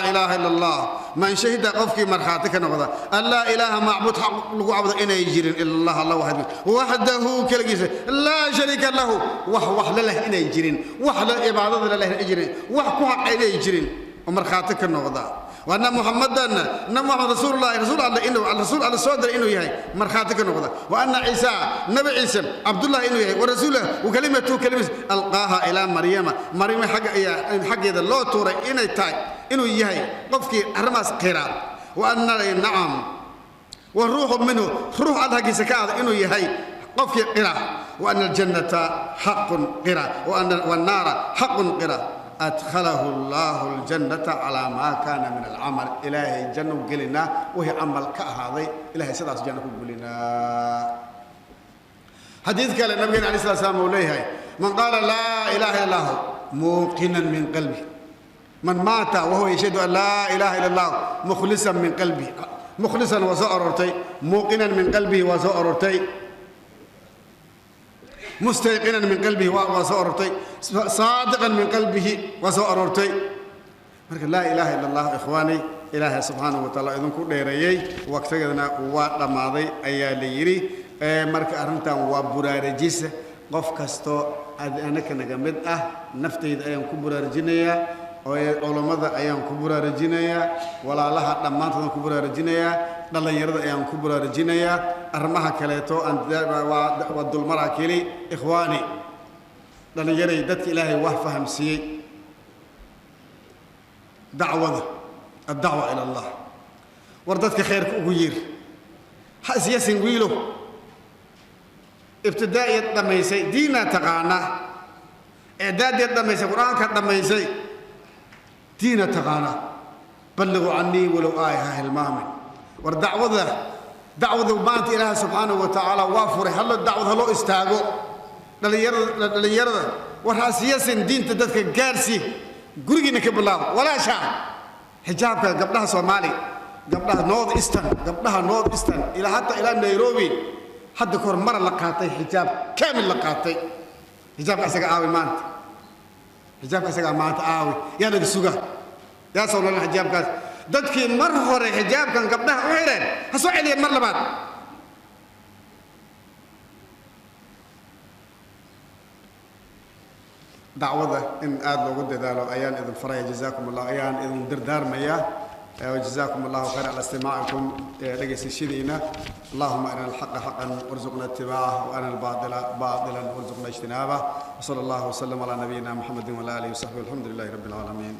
إله إلا الله، من شهد قفك مرخاتك نقضى أن لا إله معبود حق لغو عبد إنا يجرين إلا الله، الله وحده وحده كلجيس لا شريك له، وح وح له إنا يجرين، وح لا عبادة له يجرين، وح كحق إنا يجرين، ومرخاتك نقضى، وأن محمدا محمد رسول الله، رسول الله إنه رسول الله صادر إنه يهي مرخاتك نقضى، وأن عيسى نبي عيسى عبد الله إنه يهي ورسوله وكلمته كلمة ألقاها إلى مريم، مريم حق حق هذا الله توري إنه تاي إنه يهي قفك أرمس قراء، وأن نعم والروح منه روح الله كسكاد إنه يهي قفك قراء، وأن الجنة حق قراء، وأن والنار حق قراء، أدخله الله الجنة على ما كان من العمل. إلهي جنة قلنا وهي عمل كهذا إلهي سداس جنة قلنا. حديث قال النبي عليه الصلاة والسلام وليه: من قال لا إله إلا الله موقنا من قلبه، من مات وهو يشهد أن لا إله إلا الله مخلصا من قلبه، مخلصا وسأرتي، موقنا من قلبه وسأرتي، مستيقنا من قلبه وسأرتي، صادقا من قلبه وسأرتي. marka laa ilaaha illa Allah, ikhwaani, Ilaahay subxaanahu wa tacaala idinku dheereeyey, waqtigeedana waa dhammaaday ayaa la yidhi. Marka arrintan waa buraarajisa qof kastoo anaka naga mid ah. Naftayda ayaan ku buraarajinayaa, culammada ayaan ku buraarajinayaa, walaalaha dhammaantoodaan ku buraarajinayaa, dhallinyarada ayaan ku buraarajinayaa. Arrimaha kaleeto waa dulmaraa keli. Ikhwaani, dhallinyaray, dadka Ilaahay wax fahamsiiyey dacwada, addacwa ila Allah, war dadka khayrka ugu yeer, ha isyasin. Wiilo ibtidaa'iyad dhammaysay, diinaa taqaanaa, icdaadiyad dhammaysay, Qur-aanka dhammaysay, diina taqaanaa, balliquu cannii walow aaya, ha hilmaamin. War dacwada, dacwadu maanta Ilaaha subxaanahu wa tacaala waa furay, hallo dacwad ha loo istaago. Dhallinyarada, dhallinyarada, war ha isyasin, diinta dadka gaarsii, gurigiina ka bilaabo. Walaashaa xijaabka gabdhaha Soomaali, gabdhaha North Eastern, gabdhaha North Eastern ilaa hatta ilaa Nairobi hadda kahor mara la qaatay, xijaab kaamil la qaatay. Xijaabka isaga aawi maanta? Xijaabka isagaa maanta aawi? Yaa laga sugaa? Yaa soo nolan xijaabkaas? Dadkii mar hore xijaabkan gabdhaha u xireen ha soo celiyeen mar labaad. Dacwada in aada loogu dadaalo ayaan idin faraya. Jazaakum Allah ayaan idin dardaarmayaa. وجزاكم الله خير على استماعكم دغيسشدينا. اللهم ارنا الحق حقا وارزقنا اتباعه، وارنا الباطل باطلا وارزقنا اجتنابه، وصلى الله وسلم على نبينا محمد وعلى اله وصحبه، الحمد لله رب العالمين.